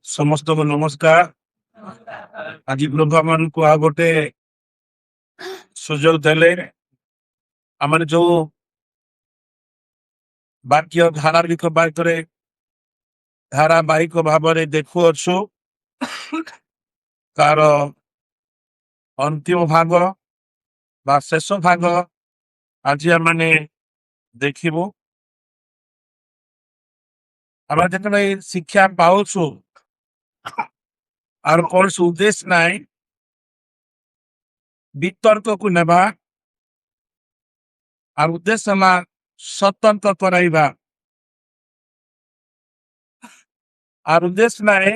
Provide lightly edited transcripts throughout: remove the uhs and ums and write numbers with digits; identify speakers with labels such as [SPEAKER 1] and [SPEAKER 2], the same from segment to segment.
[SPEAKER 1] ସମସ୍ତଙ୍କୁ ନମସ୍କାର। ଆଜି ପ୍ରଭୁ ଆମମାନଙ୍କୁ ଆଉ ଗୋଟେ ସୁଯୋଗ ଦେଲେ। ଆମେ ଯୋଉ ବାକ୍ୟ ଧାରାବାହିକ ବାକ୍ୟରେ ଧାରାବାହିକ ଭାବରେ ଦେଖୁଅଛୁ, ତାର ଅନ୍ତିମ ଭାଗ ବା ଶେଷ ଭାଗ ଆଜି ଆମେ ଦେଖିବୁ। ଆମେ ଯେତେବେଳେ ଶିକ୍ଷା ପାଉଛୁ, ଆଉ କୌଣସି ଉଦ୍ଦେଶ୍ୟ ନାହିଁ ବିତର୍କକୁ ନେବା, ଆଉ ଉଦ୍ଦେଶ୍ୟ ହେଲା ସତର୍କ କରାଇବା। ଆଉ ଉଦ୍ଦେଶ୍ୟ ନାହିଁ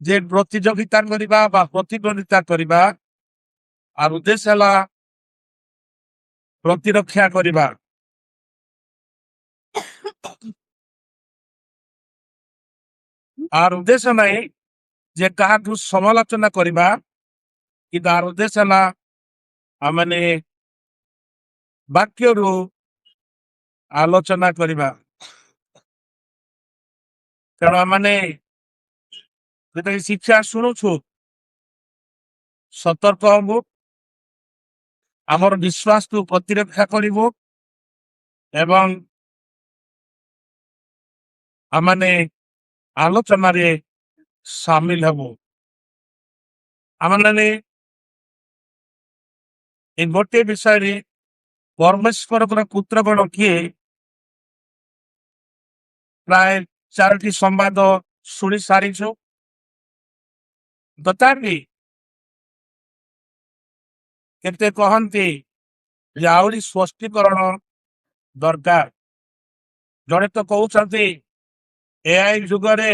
[SPEAKER 1] ଯେ ପ୍ରତିଯୋଗିତା କରିବା ବା ପ୍ରତିଦ୍ୱନ୍ଦିତା କରିବା, ଆଉ ଉଦ୍ଦେଶ୍ୟ ହେଲା ପ୍ରତିରକ୍ଷା କରିବା। ଆର ଉଦ୍ଦେଶ୍ୟ ନାହିଁ ଯେ କାହାକୁ ସମାଲୋଚନା କରିବା, କିନ୍ତୁ ଆର ଉଦ୍ଦେଶ୍ୟ ହେଲା ଆମମାନେ ବାକ୍ୟରୁ ଆଲୋଚନା କରିବା। ତେଣୁ ଆମମାନେ ଯେତେବେଳେ ଶିକ୍ଷା ଶୁଣୁଛୁ, ସତର୍କ ହବୁ, ଆମର ବିଶ୍ୱାସକୁ ପ୍ରତିରକ୍ଷା କରିବୁ ଏବଂ ଆମମାନେ ଆଲୋଚନାରେ ସାମିଲ ହେବୁ। ଆମମାନେ ଏ ଗୋଟିଏ ବିଷୟରେ, ପରମେଶ୍ୱରଙ୍କର ପୁତ୍ରଗଣ କିଏ, ପ୍ରାୟ ଚାରୋଟି ସମ୍ବାଦ ଶୁଣି ସାରିଛୁ। ତଥାପି କେତେ କହନ୍ତି ଯେ ଆହୁରି ସ୍ପଷ୍ଟୀକରଣ ଦରକାର। ଜଣେ ତ କହୁଛନ୍ତି ଏଆଇ ଯୁଗରେ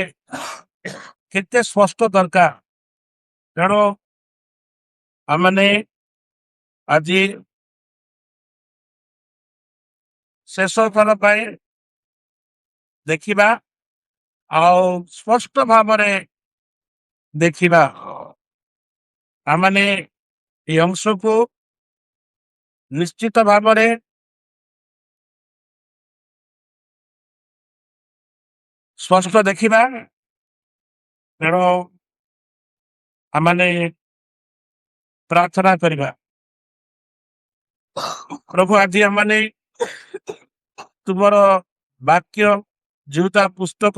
[SPEAKER 1] କେତେ ସ୍ପଷ୍ଟ ଦରକାର। ତେଣୁ ଆମମାନେ ଆଜି ଶେଷ ଥର ପାଇଁ ଦେଖିବା ଆଉ ସ୍ପଷ୍ଟ ଭାବରେ ଦେଖିବା। ଆମମାନେ ଏଇ ଅଂଶକୁ ନିଶ୍ଚିତ ଭାବରେ ସ୍ପଷ୍ଟ ଦେଖିବା। ତେଣୁ ଆମମାନେ ପ୍ରାର୍ଥନା କରିବା। ପ୍ରଭୁ, ଆଜି ଆମମାନେ ତୁମର ବାକ୍ୟ ଯିହୁଦା ପୁସ୍ତକ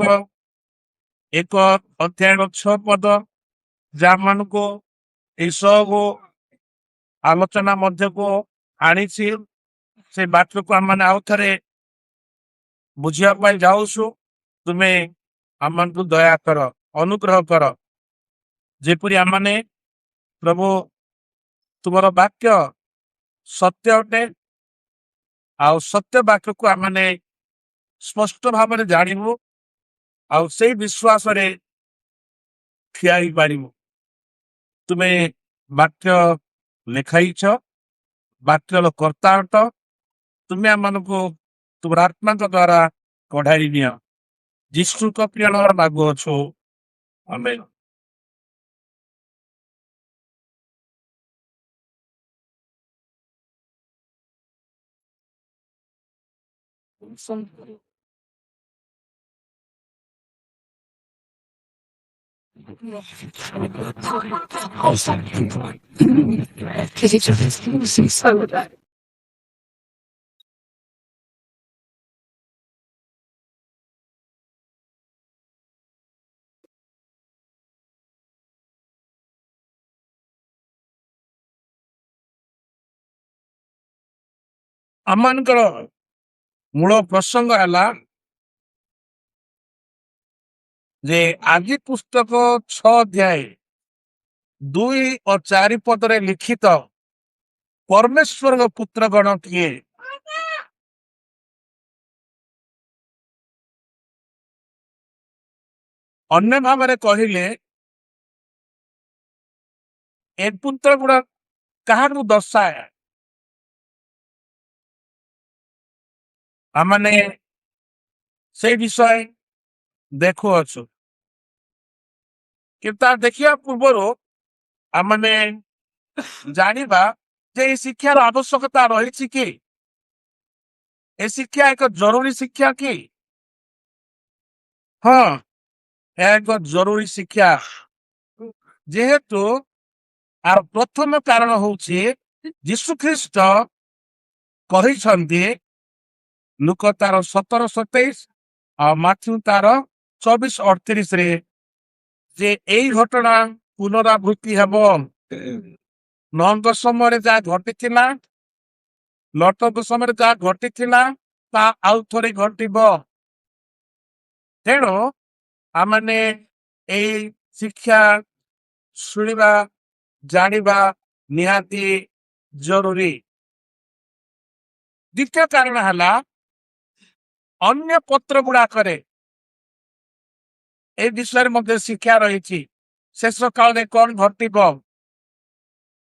[SPEAKER 1] 1 ଅଧ୍ୟାୟ 6 ପଦ, ଯାହାମାନଙ୍କୁ ଏଇ ସବୁ ଆଲୋଚନା ମଧ୍ୟକୁ ଆଣିଛି, ସେ ବାକ୍ୟକୁ ଆମମାନେ ଆଉ ଥରେ ବୁଝିବା ପାଇଁ ଯାଉଛୁ। ତୁମେ ଆମମାନଙ୍କୁ ଦୟା କର, ଅନୁଗ୍ରହ କର, ଯେପରି ଆମମାନେ ପ୍ରଭୁ ତୁମର ବାକ୍ୟ ସତ୍ୟ ଅଟେ, ଆଉ ସତ୍ୟ ବାକ୍ୟକୁ ଆମମାନେ ସ୍ପଷ୍ଟ ଭାବରେ ଜାଣିବୁ ଆଉ ସେଇ ବିଶ୍ୱାସରେ ଠିଆ ହେଇପାରିବୁ। ତୁମେ ବାକ୍ୟ ଲେଖାଇଛ, ବାକ୍ୟର କର୍ତ୍ତା ଅଟ, ତୁମେ ଆମମାନଙ୍କୁ ତୁମର ଆତ୍ମାଙ୍କ ଦ୍ୱାରା କଢାଇ ନିଅ। ଯୀଶୁଙ୍କ ପ୍ରିୟ ନାମରେ ମାଗୁଅଛୁ, ଆମେନ୍। ଆମମାନଙ୍କର ମୂଳ ପ୍ରସଙ୍ଗ ହେଲା ଯେ ଆଦି ପୁସ୍ତକ 6 ଅଧ୍ୟାୟ 2 ଓ 4 ପଦରେ ଲିଖିତ ପରମେଶ୍ୱରଙ୍କ ପୁତ୍ରଗଣ କିଏ? ଅନ୍ୟ ଭାବରେ କହିଲେ, ଏ ପୁତ୍ର ଗୁଣ କାହାକୁ ଦର୍ଶାଏ? ଆମମାନେ ସେଇ ବିଷୟ ଦେଖୁଅଛୁ। କିନ୍ତୁ ତା ଦେଖିବା ପୂର୍ବରୁ ଆମମାନେ ଜାଣିବା ଯେ ଏଇ ଶିକ୍ଷାର ଆବଶ୍ୟକତା ରହିଛି କି? ଏ ଶିକ୍ଷା ଏକ ଜରୁରୀ ଶିକ୍ଷା କି? ହଁ, ଏହା ଏକ ଜରୁରୀ ଶିକ୍ଷା। ଯେହେତୁ ଆର ପ୍ରଥମ କାରଣ ହଉଛି, ଯୀଶୁ ଖ୍ରୀଷ୍ଟ କହିଛନ୍ତି, ଲୂକ ତାର 17:27 ଆଉ ମାଥ୍ୟୁ ତାର 24:38ରେ, ଯେ ଏଇ ଘଟଣା ପୁନରାବୃତ୍ତି ହେବ। ନୋହଙ୍କ ସମୟରେ ଯାହା ଘଟିଥିଲା, ଲଟଙ୍କ ସମୟରେ ଯାହା ଘଟିଥିଲା, ତା ଆଉ ଥରେ ଘଟିବ। ତେଣୁ ଆମମାନେ ଏଇ ଶିକ୍ଷା ଶୁଣିବା, ଜାଣିବା ନିହାତି ଜରୁରୀ। ଦ୍ୱିତୀୟ କାରଣ ହେଲା, ଅନ୍ୟ ପତ୍ର ଗୁଡାକରେ ଏ ବିଷୟରେ ମଧ୍ୟ ଶିକ୍ଷା ରହିଛି। ଶେଷ କାଳରେ କଣ ଘଟିବ,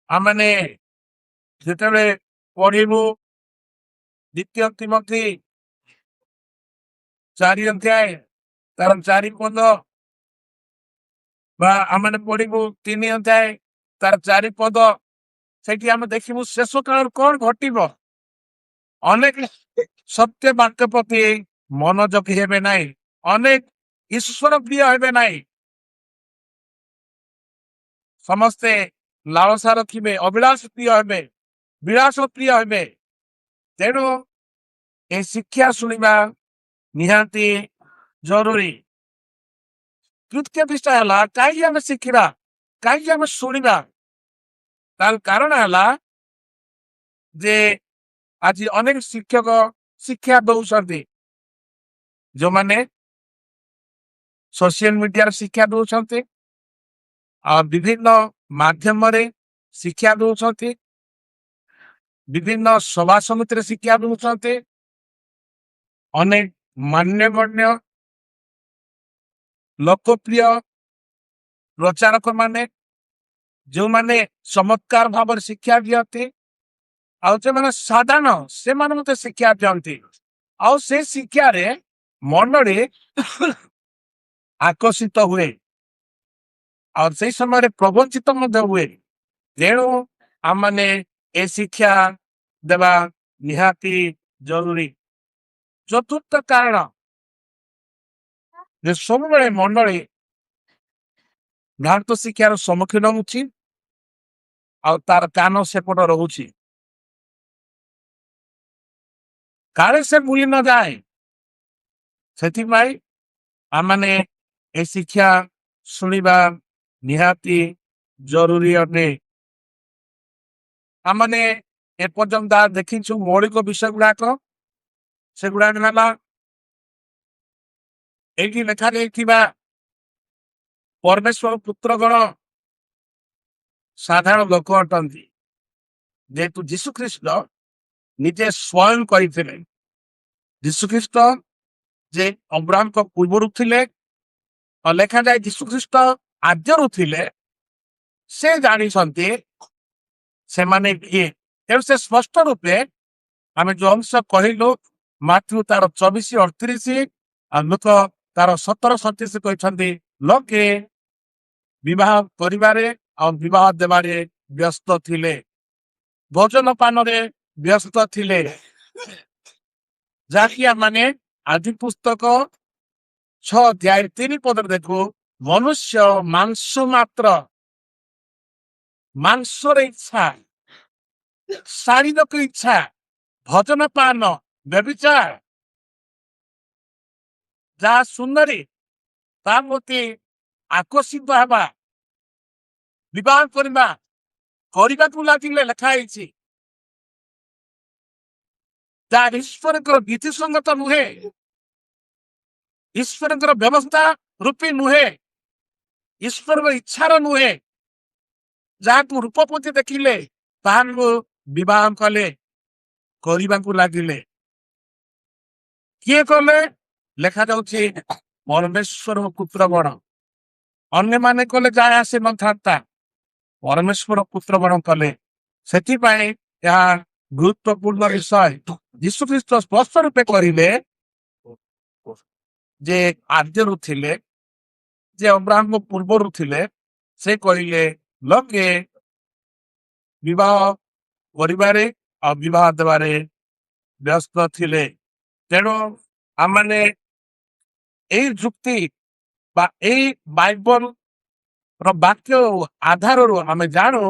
[SPEAKER 1] ଆମମାନେ ଯେତେବେଳେ ପଢିବୁ ଦ୍ୱିତୀୟ ତୀମଥି 4 ଅଧ୍ୟାୟ ତାର 4 ପଦ, ବା ଆମମାନେ ପଢିବୁ 3 ଅଧ୍ୟାୟ ତାର 4 ପଦ, ସେଇଠି ଆମେ ଦେଖିବୁ ଶେଷ କାଳରେ କଣ ଘଟିବ। ଅନେକ ସତ୍ୟ ବାକ୍ୟ ପ୍ରତି ମନୋଯୋଗୀ ହେବେ ନାହିଁ। ଅନେକ ଈଶ୍ୱର ପ୍ରିୟ ହେବେ ନାହିଁ। ସମସ୍ତେ ଲାଳସା ରଖିବେ, ଅଭିଳାଷ ପ୍ରିୟ ହେବେ, ବିଳାସ ପ୍ରିୟ ହେବେ। ତେଣୁ ଏ ଶିକ୍ଷା ଶୁଣିବା ନିହାତି ଜରୁରୀ। ତୃତୀୟ ବିଷୟ ହେଲା, କାହିଁକି ଆମେ ଶିଖିବା, କାହିଁକି ଆମେ ଶୁଣିବା? ତାର କାରଣ ହେଲା ଯେ ଆଜି ଅନେକ ଶିକ୍ଷକ ଶିକ୍ଷା ଦଉଛନ୍ତି, ଯୋଉମାନେ ସୋସିଆଲ ମିଡିଆରେ ଶିକ୍ଷା ଦଉଛନ୍ତି ଆଉ ବିଭିନ୍ନ ମାଧ୍ୟମରେ ଶିକ୍ଷା ଦଉଛନ୍ତି, ବିଭିନ୍ନ ସଭା ସମିତିରେ ଶିକ୍ଷା ଦଉଛନ୍ତି। ଅନେକ ମାନ୍ୟଗଣ୍ୟ ଲୋକପ୍ରିୟ ପ୍ରଚାରକ ମାନେ, ଯେଉଁମାନେ ଚମତ୍କାର ଭାବରେ ଶିକ୍ଷା ଦିଅନ୍ତି, ଆଉ ଯେଉଁମାନେ ସାଧାରଣ, ସେମାନେ ମଧ୍ୟ ଶିକ୍ଷା ଦିଅନ୍ତି। ଆଉ ସେ ଶିକ୍ଷାରେ ମଣ୍ଡଳୀ ଆକର୍ଷିତ ହୁଏ ଆଉ ସେଇ ସମୟରେ ପ୍ରବଞ୍ଚିତ ମଧ୍ୟ ହୁଏ। ତେଣୁ ଆମମାନେ ଏ ଶିକ୍ଷା ଦେବା ନିହାତି ଜରୁରୀ। ଚତୁର୍ଥ କାରଣ ଯେ ସବୁବେଳେ ମଣ୍ଡଳୀ ଭ୍ରାନ୍ତ ଶିକ୍ଷାର ସମ୍ମୁଖୀନ ହଉଛି ଆଉ ତାର କାନ ସେପଟ ରହୁଛି, କାଳେ ସେ ଭୁଲି ନ ଯାଏ। ସେଥିପାଇଁ ଆମମାନେ ଏ ଶିକ୍ଷା ଶୁଣିବା ନିହାତି ଜରୁରୀ ଅଟେ। ଆମମାନେ ଏପର୍ଯ୍ୟନ୍ତ ଯାହା ଦେଖିଛୁ ମୌଳିକ ବିଷୟ ଗୁଡାକ, ସେଗୁଡାକ ହେଲା, ଏଇଠି ଲେଖାଯାଇଥିବା ପରମେଶ୍ୱର ପୁତ୍ରଗଣ ସାଧାରଣ ଲୋକ ଅଟନ୍ତି। ଯେହେତୁ ଯୀଶୁ ଖ୍ରୀଷ୍ଟ ନିଜେ ସ୍ୱୟଂ କହିଥିଲେ, ଯୀଶୁ ଖ୍ରୀଷ୍ଟ ଯେ ଅବ୍ରାହମଙ୍କ ପୂର୍ବରୁ ଥିଲେ, ଆଉ ଲେଖାଯାଏ ଯୀଶୁ ଖ୍ରୀଷ୍ଟ ଆଦ୍ୟରୁ ଥିଲେ, ସେ ଜାଣିଛନ୍ତି ସେମାନେ କିଏ। ତେଣୁ ସେ ସ୍ପଷ୍ଟ ରୂପେ ଆମେ ଯୋଉ ଅଂଶ କହିଲୁ, ମାଥ୍ୟୁ ତାର 24:38 ଆଉ ଲୂକ ତାର 17:37 କହିଛନ୍ତି, ଲୋକେ ବିବାହ କରିବାରେ ଆଉ ବିବାହ ଦେବାରେ ବ୍ୟସ୍ତ ଥିଲେ, ଭୋଜନ ପାନରେ ବ୍ୟସ୍ତ ଥିଲେ। ଯାହାକି ଆମେ ଆଦି ପୁସ୍ତକ 6 ଅଧ୍ୟାୟ 3 ପଦରେ ଦେଖୁ, ମନୁଷ୍ୟ ମାଂସ ମାତ୍ର, ମାଂସର ଇଚ୍ଛା, ଶାରୀରିକ ଇଚ୍ଛା, ଭୋଜନ ପାନ, ବ୍ୟଭିଚାର, ଯାହା ସୁନ୍ଦରୀ ତା ପ୍ରତି ଆକର୍ଷିତ ହେବା, ବିବାହ କରିବା, କରିବାକୁ ଲାଗିଲେ ଲେଖା ହେଇଛି, ଯାହା ଈଶ୍ୱରଙ୍କର ବିଧିସଙ୍ଗତ ନୁହେଁ, ଈଶ୍ୱରଙ୍କର ବ୍ୟବସ୍ଥା ରୂପୀ ନୁହେଁ, ଈଶ୍ୱରଙ୍କ ଇଚ୍ଛାର ନୁହେଁ। ଯାହାକୁ ରୂପବତୀ ଦେଖିଲେ, ତାହାଙ୍କୁ ବିବାହ କଲେ, କରିବାକୁ ଲାଗିଲେ। କିଏ କଲେ? ଲେଖାଯାଉଛି ପରମେଶ୍ୱର ପୁତ୍ରଗଣ। ଅନ୍ୟମାନେ କଲେ ଯାଏ ଆସେ ନଥାନ୍ତା, ପରମେଶ୍ୱର ପୁତ୍ରଗଣ କଲେ। ସେଥିପାଇଁ ଏହା ଗୁରୁତ୍ୱପୂର୍ଣ୍ଣ ବିଷୟ। ଯୀଶୁଖ୍ରୀଷ୍ଟ ସ୍ପଷ୍ଟ ରୂପେ କହିଲେ ଯେ ଆଦ୍ୟରୁ ଥିଲେ, ଯେ ଅବ୍ରାହ୍ମଙ୍କ ପୂର୍ବରୁ ଥିଲେ। ସେ କହିଲେ, ଲୋକେ ବିବାହ କରିବାରେ ଆଉ ବିବାହ ଦେବାରେ ବ୍ୟସ୍ତ ଥିଲେ। ତେଣୁ ଆମମାନେ ଏଇ ଯୁକ୍ତି ବା ଏଇ ବାଇବଲ ର ବାକ୍ୟ ଆଧାରରୁ ଆମେ ଜାଣୁ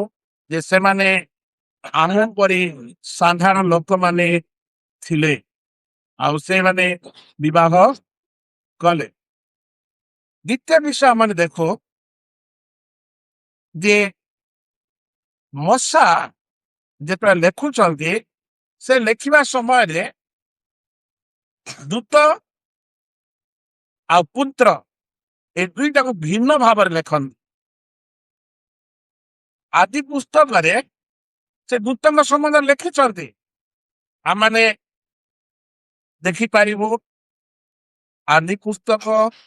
[SPEAKER 1] ଯେ ସେମାନେ ଆମ ପରି ସାଧାରଣ ଲୋକମାନେ ଥିଲେ ଆଉ ସେମାନେ ବିବାହ କଲେ। ଦ୍ୱିତୀୟ ବିଷୟ ଆମେ ଦେଖୁ ଯେ ମୋଶା ଯେତେବେଳେ ଲେଖୁଛନ୍ତି, ସେ ଲେଖିବା ସମୟରେ ଦୂତ ଆଉ ପୁତ୍ର ଏ ଦୁଇଟାକୁ ଭିନ୍ନ ଭାବରେ ଲେଖନ୍ତି। ଆଦି ପୁସ୍ତକରେ ସେ ଦୂତଙ୍କ ସମ୍ବନ୍ଧରେ ଲେଖିଛନ୍ତି। ଆମମାନେ ଦେଖିପାରିବୁ ଆଦି ପୁସ୍ତକ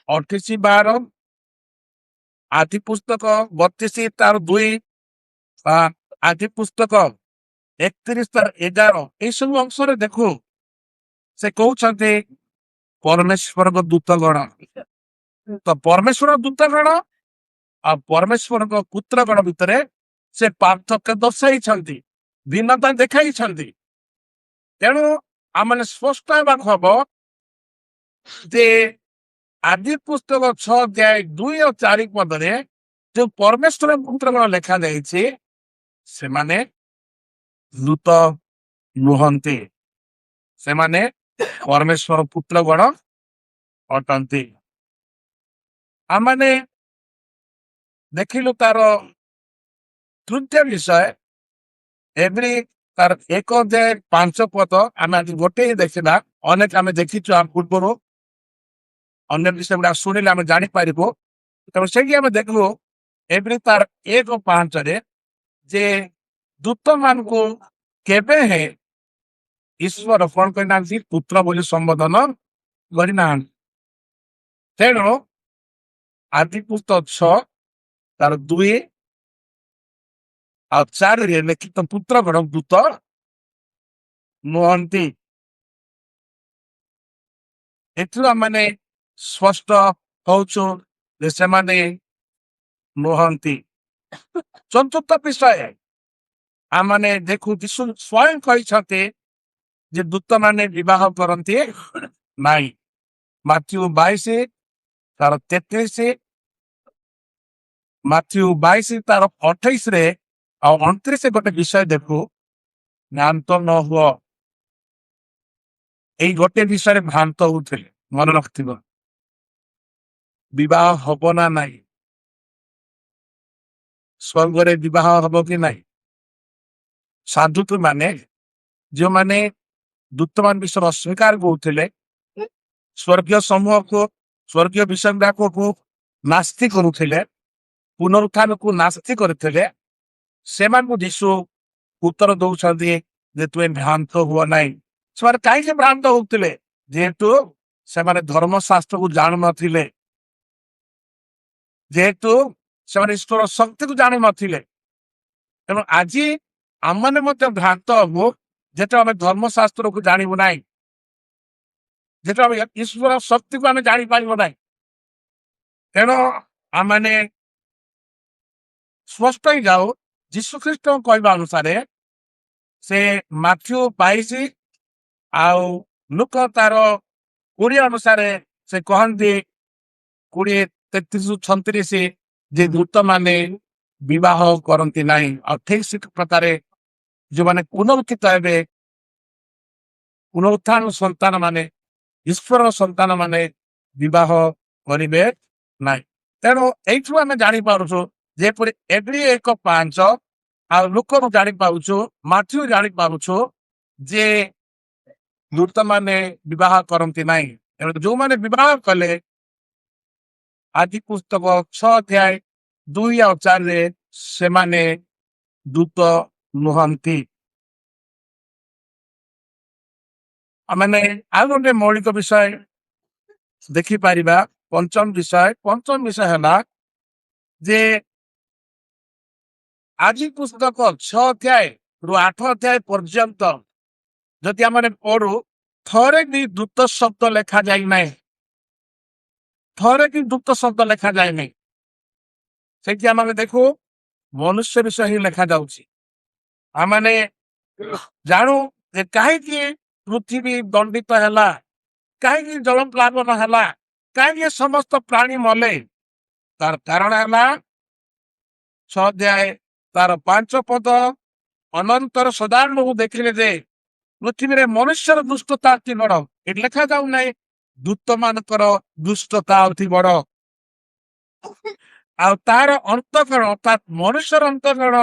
[SPEAKER 1] 28:12, ଆଦି ପୁସ୍ତକ 32 ତାର 2 ବା ଆଦି ପୁସ୍ତକ 31 ତାର 11। ଏଇସବୁ ଅଂଶରେ ଦେଖୁ ସେ କହୁଛନ୍ତି ପରମେଶ୍ୱରଙ୍କ ଦୂତଗଣ। ତ ପରମେଶ୍ୱର ଦୂତଗଣ ଆଉ ପରମେଶ୍ୱରଙ୍କ ପୁତ୍ରଗଣ ଭିତରେ ସେ ପାର୍ଥକ୍ୟ ଦର୍ଶାଇଛନ୍ତି, ଭିନ୍ନତା ଦେଖାଇଛନ୍ତି। ତେଣୁ ଆମମାନେ ସ୍ପଷ୍ଟ ହେବାକୁ ହବ ଯେ ଆଦି ପୁସ୍ତକ 6 ଅଧ୍ୟାୟ 2 ଓ 4 ପଦରେ ଯୋଉ ପରମେଶ୍ୱର ପୁତ୍ରଗଣ ଲେଖାଯାଇଛି, ସେମାନେ ଦୂତ ନୁହନ୍ତି, ସେମାନେ ପରମେଶ୍ୱର ପୁତ୍ରଗଣ ଅଟନ୍ତି। ଆମମାନେ ଦେଖିଲୁ ତାର ତୃତୀୟ ବିଷୟ, ଏବ୍ରୀ ତାର 1 ଅଧ୍ୟାୟ 5 ପଦ। ଆମେ ଆଜି ଗୋଟେ ହିଁ ଦେଖିବା, ଅନେକ ଆମେ ଦେଖିଛୁ ଆ ପୂର୍ବରୁ। ଅନ୍ୟ ବିଷୟ ଗୁଡା ଶୁଣିଲେ ଆମେ ଜାଣିପାରିବୁ। ତେଣୁ ସେଇଠି ଆମେ ଦେଖିବୁ ଏବ୍ରୀ ତାର 1:5ରେ ଯେ ଦୂତମାନଙ୍କୁ କେବେ ହେଁ ଈଶ୍ୱର କଣ କରିନାହାନ୍ତି? ପୁତ୍ର ବୋଲି ସମ୍ବୋଧନ କରିନାହାନ୍ତି। ତେଣୁ ଆଦି ପୁସ୍ତକ 6 ତାର 2 ଆଉ 4ରେ ଲେଖିତ ପୁତ୍ରଗଣ ଦୂତ ନୁହନ୍ତି। ଏଥିରୁ ଆମମାନେ ସ୍ପଷ୍ଟ ହଉଛୁ ଯେ ସେମାନେ ନୁହନ୍ତି। ଚତୁର୍ଥ ବିଷୟ ଆମମାନେ ଦେଖୁ, ଯୀଶୁ ସ୍ୱୟଂ କହିଛନ୍ତି ଯେ ଦୂତମାନେ ବିବାହ କରନ୍ତି ନାହିଁ। ମାଥ୍ୟୁ 22 ତାର 33, ମାଥ୍ୟୁ 22 ତାର 28ରେ ଆଉ 29 ଗୋଟେ ବିଷୟ ଦେଖୁ। ଭ୍ରାନ୍ତ ନ ହୁଅ। ଏଇ ଗୋଟେ ବିଷୟରେ ଭ୍ରାନ୍ତ ହଉଥିଲେ, ମନେ ରଖିଥିବ, ବିବାହ ହବ ନା ନାହିଁ, ସ୍ୱର୍ଗରେ ବିବାହ ହବ କି ନାହିଁ। ସାଦ୍ଦୂକୀ ମାନେ, ଯେଉଁମାନେ ଦୂତମାନ ବିଷୟରେ ଅସ୍ୱୀକାର କରୁଥିଲେ, ସ୍ୱର୍ଗୀୟ ସମୂହକୁ, ସ୍ୱର୍ଗୀୟ ବିଷୟ ଗୁଡାକକୁ ନାସ୍ତି କରୁଥିଲେ, ପୁନରୁତ୍ଥାନକୁ ନାସ୍ତି କରିଥିଲେ, ସେମାନଙ୍କୁ ଯୀଶୁ ଉତ୍ତର ଦଉଛନ୍ତି ଯେ ତୁମେ ଭ୍ରାନ୍ତ ହୁଅ ନାହିଁ। ସେମାନେ କାହିଁକି ଭ୍ରାନ୍ତ ହଉଥିଲେ? ଯେହେତୁ ସେମାନେ ଧର୍ମଶାସ୍ତ୍ରକୁ ଜାଣୁନଥିଲେ, ଯେହେତୁ ସେମାନେ ଈଶ୍ୱର ଶକ୍ତିକୁ ଜାଣୁନଥିଲେ। ଏବଂ ଆଜି ଆମମାନେ ମଧ୍ୟ ଭ୍ରାନ୍ତ ହବୁ ଯେତେବେଳେ ଆମେ ଧର୍ମଶାସ୍ତ୍ରକୁ ଜାଣିବୁ ନାହିଁ, ଯେତେବେଳେ ଆମେ ଈଶ୍ୱର ଶକ୍ତିକୁ ଆମେ ଜାଣିପାରିବୁ ନାହିଁ। ତେଣୁ ଆମମାନେ ସ୍ପଷ୍ଟ ହେଇଯାଉ, ଯୀଶୁ ଖ୍ରୀଷ୍ଟଙ୍କ କହିବା ଅନୁସାରେ ସେ ମାଥ୍ୟୁ 22 ଆଉ ଲୂକ ତାର 20 ଅନୁସାରେ ସେ କହନ୍ତି 20:33-36 ଯେ ଦୂତମାନେ ବିବାହ କରନ୍ତି ନାହିଁ। ଆଉ ଠିକ ସେ ପ୍ରକାରେ ଯୋଉମାନେ ପୁନରୁତ୍ଥିତ ହେବେ, ପୁନରୁତ୍ଥାନ ସନ୍ତାନ ମାନେ, ଈଶ୍ୱର ସନ୍ତାନ ମାନେ ବିବାହ କରିବେ ନାହିଁ। ତେଣୁ ଏଇଠୁ ଆମେ ଜାଣିପାରୁଛୁ, ଯେପରି ଏବ୍ରୀ 1:5 ଆଉ ଲୂକରୁ ଜାଣିପାରୁଛୁ, ମାଥ୍ୟୁ ଜାଣିପାରୁଛୁ ଯେ ଦୂତମାନେ ବିବାହ କରନ୍ତି ନାହିଁ। ତେଣୁ ଯୋଉମାନେ ବିବାହ କଲେ, ଆଦି ପୁସ୍ତକ 6 ଅଧ୍ୟାୟ 2 ଆଉ 4ରେ ସେମାନେ ଦୂତ ନୁହନ୍ତି। ଆମେ ଆଉ ଗୋଟେ ମୌଳିକ ବିଷୟ ଦେଖିପାରିବା, ପଞ୍ଚମ ବିଷୟ। ପଞ୍ଚମ ବିଷୟ ହେଲା ଯେ ଆଦି ପୁସ୍ତକ 6 ଅଧ୍ୟାୟ ରୁ 8 ଅଧ୍ୟାୟ ପର୍ଯ୍ୟନ୍ତ ଯଦି ଆମେ ପଢୁ, ଥରେ ବି ଦୂତ ଶବ୍ଦ ଲେଖାଯାଇ ନାହିଁ। ଥରେ ବି ଦୂତ ଶବ୍ଦ ଲେଖାଯାଏ ନାହିଁ। ସେଇଠି ଆମେ ଦେଖୁ ମନୁଷ୍ୟ ବିଷୟ ହିଁ ଲେଖାଯାଉଛି। ଆମମାନେ ଜାଣୁ ଯେ କାହିଁକି ପୃଥିବୀ ଦଣ୍ଡିତ ହେଲା, କାହିଁକି ଜଳପ୍ଲାବନ ହେଲା, କାହିଁକି ସମସ୍ତ ପ୍ରାଣୀ ମଲେ। ତାର କାରଣ ହେଲା 6 ଅଧ୍ୟାୟ ତାର 5 ପଦ, ଅନନ୍ତର ସଦାପ୍ରଭୁ ଦେଖିଲେ ଯେ ପୃଥିବୀରେ ମନୁଷ୍ୟର ଦୁଷ୍ଟତା ଅତି ବଡ। ଏଠି ଲେଖାଯାଉ ନାହିଁ ଦୂତ ମାନଙ୍କର ଦୁଷ୍ଟତା ଅତି ବଡ। ଆଉ ତାର ଅନ୍ତଃକରଣ, ଅର୍ଥାତ୍ ମନୁଷ୍ୟର ଅନ୍ତଃକରଣ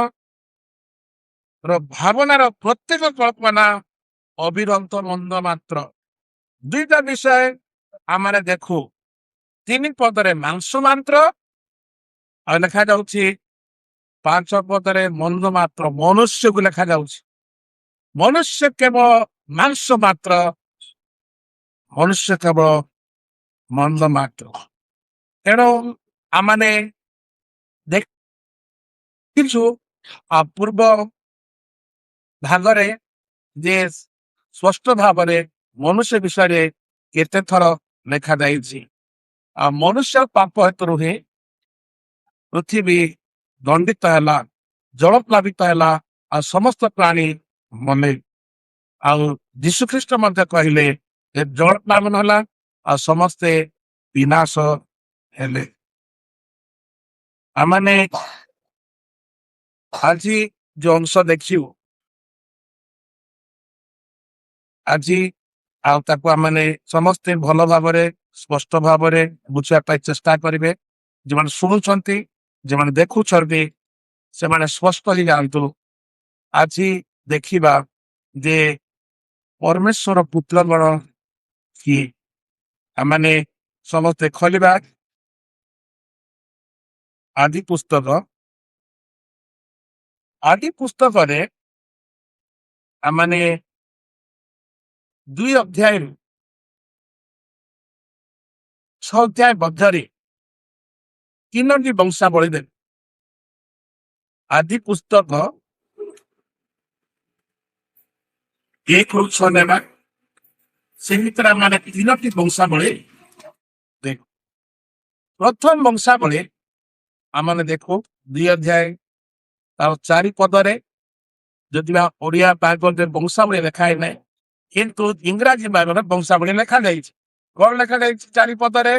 [SPEAKER 1] ର ଭାବନାର ପ୍ରତ୍ୟେକ କଳ୍ପନା ଅବିରତ ମନ୍ଦ ମାତ୍ର। ଦୁଇଟା ବିଷୟ ଆମେ ଦେଖୁ। 3 ପଦରେ ମାଂସ ମାତ୍ର, ଆଉ ଲେଖାଯାଉଛି 5 ପଦରେ ମନ୍ଦ ମାତ୍ର। ମନୁଷ୍ୟକୁ ଲେଖାଯାଉଛି ମନୁଷ୍ୟ କେବଳ ମାଂସ ମାତ୍ର, ମନୁଷ୍ୟ କେବଳ ମନ୍ଦ ମାତ୍ର। ତେଣୁ ଆମମାନେ ଦେଖିଛୁ ପୂର୍ବ ଭାଗରେ ଯେ ସ୍ପଷ୍ଟ ଭାବରେ ମନୁଷ୍ୟ ବିଷୟରେ କେତେ ଥର ଲେଖାଯାଇଛି। ଆଉ ମନୁଷ୍ୟ ପାପ ହେତୁରୁ ହିଁ ପୃଥିବୀ ଦଣ୍ଡିତ ହେଲା, ଜଳପ୍ଲାବିତ ହେଲା, ଆଉ ସମସ୍ତ ପ୍ରାଣୀ ମଲେ। ଆଉ ଯୀଶୁଖ୍ରୀଷ୍ଟ ମଧ୍ୟ କହିଲେ ଯେ ଜଳପ୍ଲାବନ ହେଲା ଆଉ ସମସ୍ତେ ବିନାଶ ହେଲେ। ଆମମାନେ ଆଜି ଯୋଉ ଅଂଶ ଦେଖିବୁ ଆଜି, ଆଉ ତାକୁ ଆମମାନେ ସମସ୍ତେ ଭଲ ଭାବରେ ସ୍ପଷ୍ଟ ଭାବରେ ବୁଝିବା ପାଇଁ ଚେଷ୍ଟା କରିବେ। ଯେଉଁମାନେ ଶୁଣୁଛନ୍ତି, ଯେଉଁମାନେ ଦେଖୁଛନ୍ତି, ସେମାନେ ସ୍ପଷ୍ଟ ହେଇଯାଆନ୍ତୁ। ଆଜି ଦେଖିବା ଯେ ପରମେଶ୍ୱର ପୁତ୍ରଗଣ କିଏ। ଆମମାନେ ସମସ୍ତେ ଖୋଲିବା ଆଦି ପୁସ୍ତକ। ଆଦି ପୁସ୍ତକରେ ଆମମାନେ 2 ଅଧ୍ୟାୟରୁ 6 ଅଧ୍ୟାୟ ମଧ୍ୟରେ 3ଟି ବଂଶାବଳୀ ଦେବେ। ଆଦି ପୁସ୍ତକ 1ରୁ 6 ନେବା, ସେ ଭିତରେ ଆମେ 3ଟି ବଂଶାବଳୀ ଦେଖୁ। ପ୍ରଥମ ବଂଶାବଳୀ ଆମେ ଦେଖୁ 2 ଅଧ୍ୟାୟ ତାର 4 ପଦରେ। ଯଦି ବା ଓଡ଼ିଆ ବାଇବଲରେ ବଂଶାବଳୀ ଲେଖା ହେଇନାହିଁ, କିନ୍ତୁ ଇଂରାଜୀ ବାଇବଲରେ ବଂଶାବଳୀ ଲେଖାଯାଇଛି। କଣ ଲେଖାଯାଇଛି 4 ପଦରେ?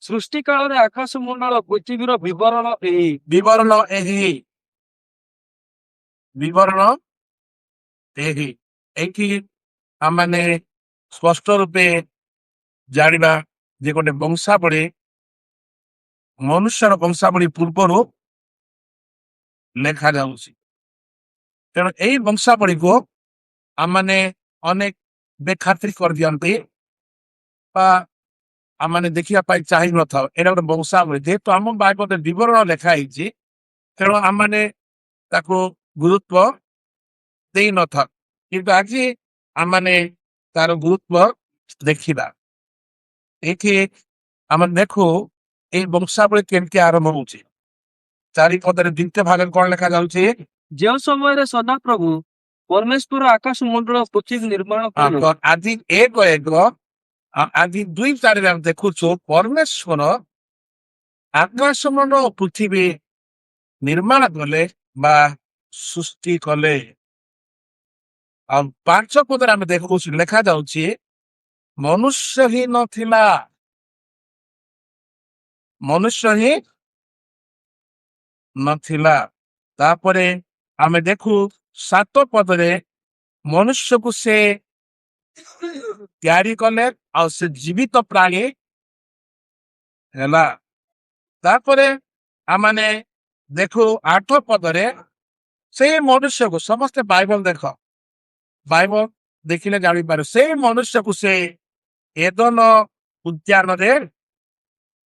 [SPEAKER 2] ସୃଷ୍ଟି କାଳରେ ଆକାଶ ମଣ୍ଡଳ ପୃଥିବୀର ବିବରଣ ଏହି।
[SPEAKER 1] ବିବରଣ ଏହି, ବିବରଣ ଏହି। ଏଇଠି ଆମମାନେ ସ୍ପଷ୍ଟ ରୂପେ ଜାଣିବା ଯେ ଗୋଟେ ବଂଶାବଳୀ ମନୁଷ୍ୟର ବଂଶାବଳୀ ପୂର୍ବରୁ ଲେଖାଯାଉଛି। ତେଣୁ ଏଇ ବଂଶାବଳୀକୁ ଆମମାନେ ଅନେକ ବେଖାତିର କରିଦିଅନ୍ତି ବା ଆମମାନେ ଦେଖିବା ପାଇଁ ଚାହିଁ ନଥାଉ। ଏଇଟା ଗୋଟେ ବଂଶାବଳୀ, ଯେହେତୁ ଆମ ବାଇବଲରେ ବିବରଣ ଲେଖା ହେଇଛି, ତେଣୁ ଆମମାନେ ତାକୁ ଗୁରୁତ୍ୱ ଦେଇନଥାଉ। କିନ୍ତୁ ଆଜି ଆମମାନେ ତାର ଗୁରୁତ୍ୱ ଦେଖିବା। ଏଇଠି ଆମେ ଦେଖୁ ଏଇ ବଂଶାବଳୀ କେମିତି ଆରମ୍ଭ ହଉଛି। 4 ପଦରେ ଦ୍ୱିତୀୟ ଭାଗରେ କଣ ଲେଖାଯାଉଛି?
[SPEAKER 2] ଯେଉଁ ସମୟରେ ସଦାପ୍ରଭୁ ପରମେଶ୍ୱର ଆକାଶ ମଣ୍ଡଳ ପୃଥିବୀ ନିର୍ମାଣ କଲେ।
[SPEAKER 1] ଆଦି 1 1, ଆଦି 2 4ରେ ଆମେ ଦେଖୁଛୁ ପରମେଶ୍ୱର ଆକାଶ ମଣ୍ଡଳ ପୃଥିବୀ ନିର୍ମାଣ କଲେ ବା ସୃଷ୍ଟି କଲେ। ଆଉ 5 ପଦରେ ଆମେ ଦେଖୁଛୁ ଲେଖାଯାଉଛି ମନୁଷ୍ୟ ହିଁ ନଥିଲା, ମନୁଷ୍ୟ ହିଁ ନଥିଲା। ତାପରେ ଆମେ ଦେଖୁ 7 ପଦରେ ମନୁଷ୍ୟକୁ ସେ ତିଆରି କଲେ ଆଉ ସେ ଜୀବିତ ପ୍ରାଣୀ ହେଲା। ତାପରେ ଆମମାନେ ଦେଖୁ 8 ପଦରେ ସେଇ ମନୁଷ୍ୟକୁ, ସମସ୍ତେ ବାଇବଲ ଦେଖ, ବାଇବଲ ଦେଖିଲେ ଜାଣିପାରୁ, ସେଇ ମନୁଷ୍ୟକୁ ସେ ଏଦନ ଉଦ୍ୟାନରେ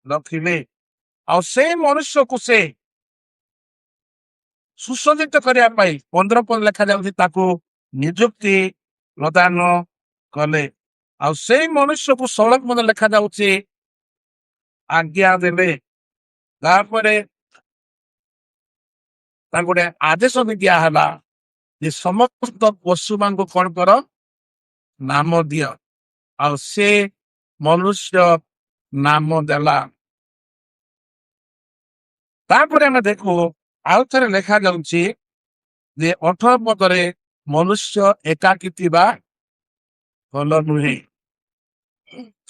[SPEAKER 1] ରଖିଲେ ଆଉ ସେଇ ମନୁଷ୍ୟକୁ ସେ ସୁସଜ୍ଜିତ କରିବା ପାଇଁ 15 ପଦ ଲେଖାଯାଉଛି, ତାକୁ ନିଯୁକ୍ତି ପ୍ରଦାନ କଲେ। ଆଉ ସେଇ ମନୁଷ୍ୟକୁ 16 ପଦ ଲେଖାଯାଉଛି, ଆଜ୍ଞା ଦେଲେ। ତାପରେ ତାଙ୍କୁ ଗୋଟେ ଆଦେଶ ବି ଦିଆହେଲା ଯେ ସମସ୍ତ ପଶୁମାନଙ୍କୁ କଣ କର? ନାମ ଦିଅ। ଆଉ ସେ ମନୁଷ୍ୟ ନାମ ଦେଲା। ତାପରେ ଆମେ ଦେଖୁ, ଆଉ ଥରେ ଲେଖାଯାଉଛି ଯେ 18 ପଦରେ, ମନୁଷ୍ୟ ଏକାକୀ ଥିବା ଭଲ ନୁହେଁ।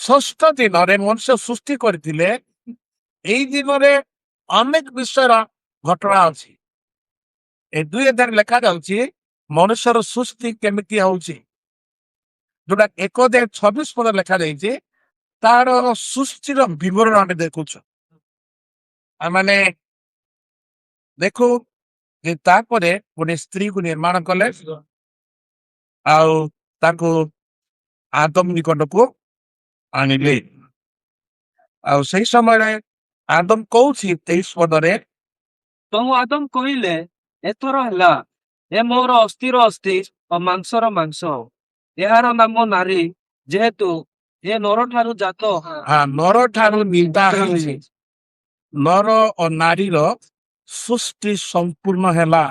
[SPEAKER 1] ଷଷ୍ଠ ଦିନରେ ମନୁଷ୍ୟ ସୃଷ୍ଟି କରିଥିଲେ। ଏଇ ଦିନରେ ଅନେକ ବିଷୟର ଘଟଣା ଅଛି। ଏ 2 ଅଧ୍ୟାୟରେ ଲେଖାଯାଉଛି ମନୁଷ୍ୟର ସୃଷ୍ଟି କେମିତି ହଉଛି, ଯୋଉଟା 1 ଅଧ୍ୟାୟ 26 ପଦ ଲେଖାଯାଇଛି, ତାର ସୃଷ୍ଟିର ବିବରଣ ଆମେ ଦେଖୁଛୁ। ଆମେ ଦେଖୁ ଯେ ତାପରେ ଗୋଟେ ସ୍ତ୍ରୀକୁ ନିର୍ମାଣ କଲେ ଆଉ ତାକୁ ଆଦମ ନିକଟକୁ ଆଣିଲେ। ଆଉ ସେଇ ସମୟରେ ଆଦମ କହୁଛି 23 ପଦରେ,
[SPEAKER 2] ତହୁଁ ଆଦମ କହିଲେ, ଏଥର ହେଲା, ଏ ମୋର ଅସ୍ଥିର ଅସ୍ଥି ଓ ମାଂସର ମାଂସ। ଏହାର ନାମ ନାରୀ, ଯେହେତୁ ଏ ନରଠାରୁ ଜାତ।
[SPEAKER 1] ହଁ, ନର ଠାରୁ ନିନ୍ଦା ହେଇଛି। ନର ଓ ନାରୀର ସୃଷ୍ଟି ସମ୍ପୂର୍ଣ୍ଣ ହେଲା।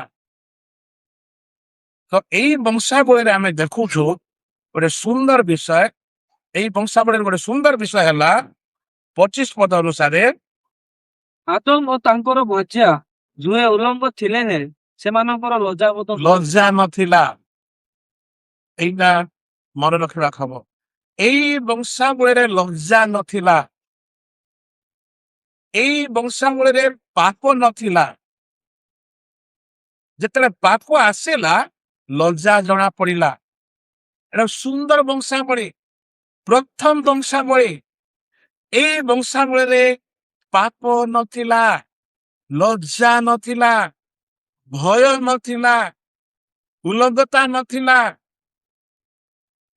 [SPEAKER 1] ତ ଏଇ ବଂଶାବଳୀରେ ଆମେ ଦେଖୁଛୁ ଗୋଟେ ସୁନ୍ଦର ବିଷୟ। ଏଇ ବଂଶାବଳୀରେ ଗୋଟେ ସୁନ୍ଦର ବିଷୟ ହେଲା 25 ପଦ ଅନୁସାରେ,
[SPEAKER 2] ଆଦମ ଓ ତାଙ୍କର ଭାର୍ଯ୍ୟା ଦୁହେଁ ଉଲଙ୍ଗ ଥିଲେ ହେଁ ସେମାନଙ୍କର ଲଜ୍ଜାବୋଧ
[SPEAKER 1] ଲଜ୍ଜା ନଥିଲା। ଏଇଟା ମନେ ରଖିବା ଖବର। ଏଇ ବଂଶାବଳୀରେ ଲଜ୍ଜା ନଥିଲା। ଏଇ ବଂଶାବଳୀରେ ପାପ ନଥିଲା। ଯେତେବେଳେ ପାପ ଆସିଲା, ଲଜ୍ଜା ଜଣା ପଡିଲା। ଏଟା ସୁନ୍ଦର ବଂଶାବଳୀ, ପ୍ରଥମ ବଂଶାବଳୀ। ଏଇ ବଂଶାବଳୀରେ ପାପ ନଥିଲା, ଲଜ୍ଜା ନଥିଲା, ଭୟ ନଥିଲା, ଉଲଙ୍ଗତା ନଥିଲା,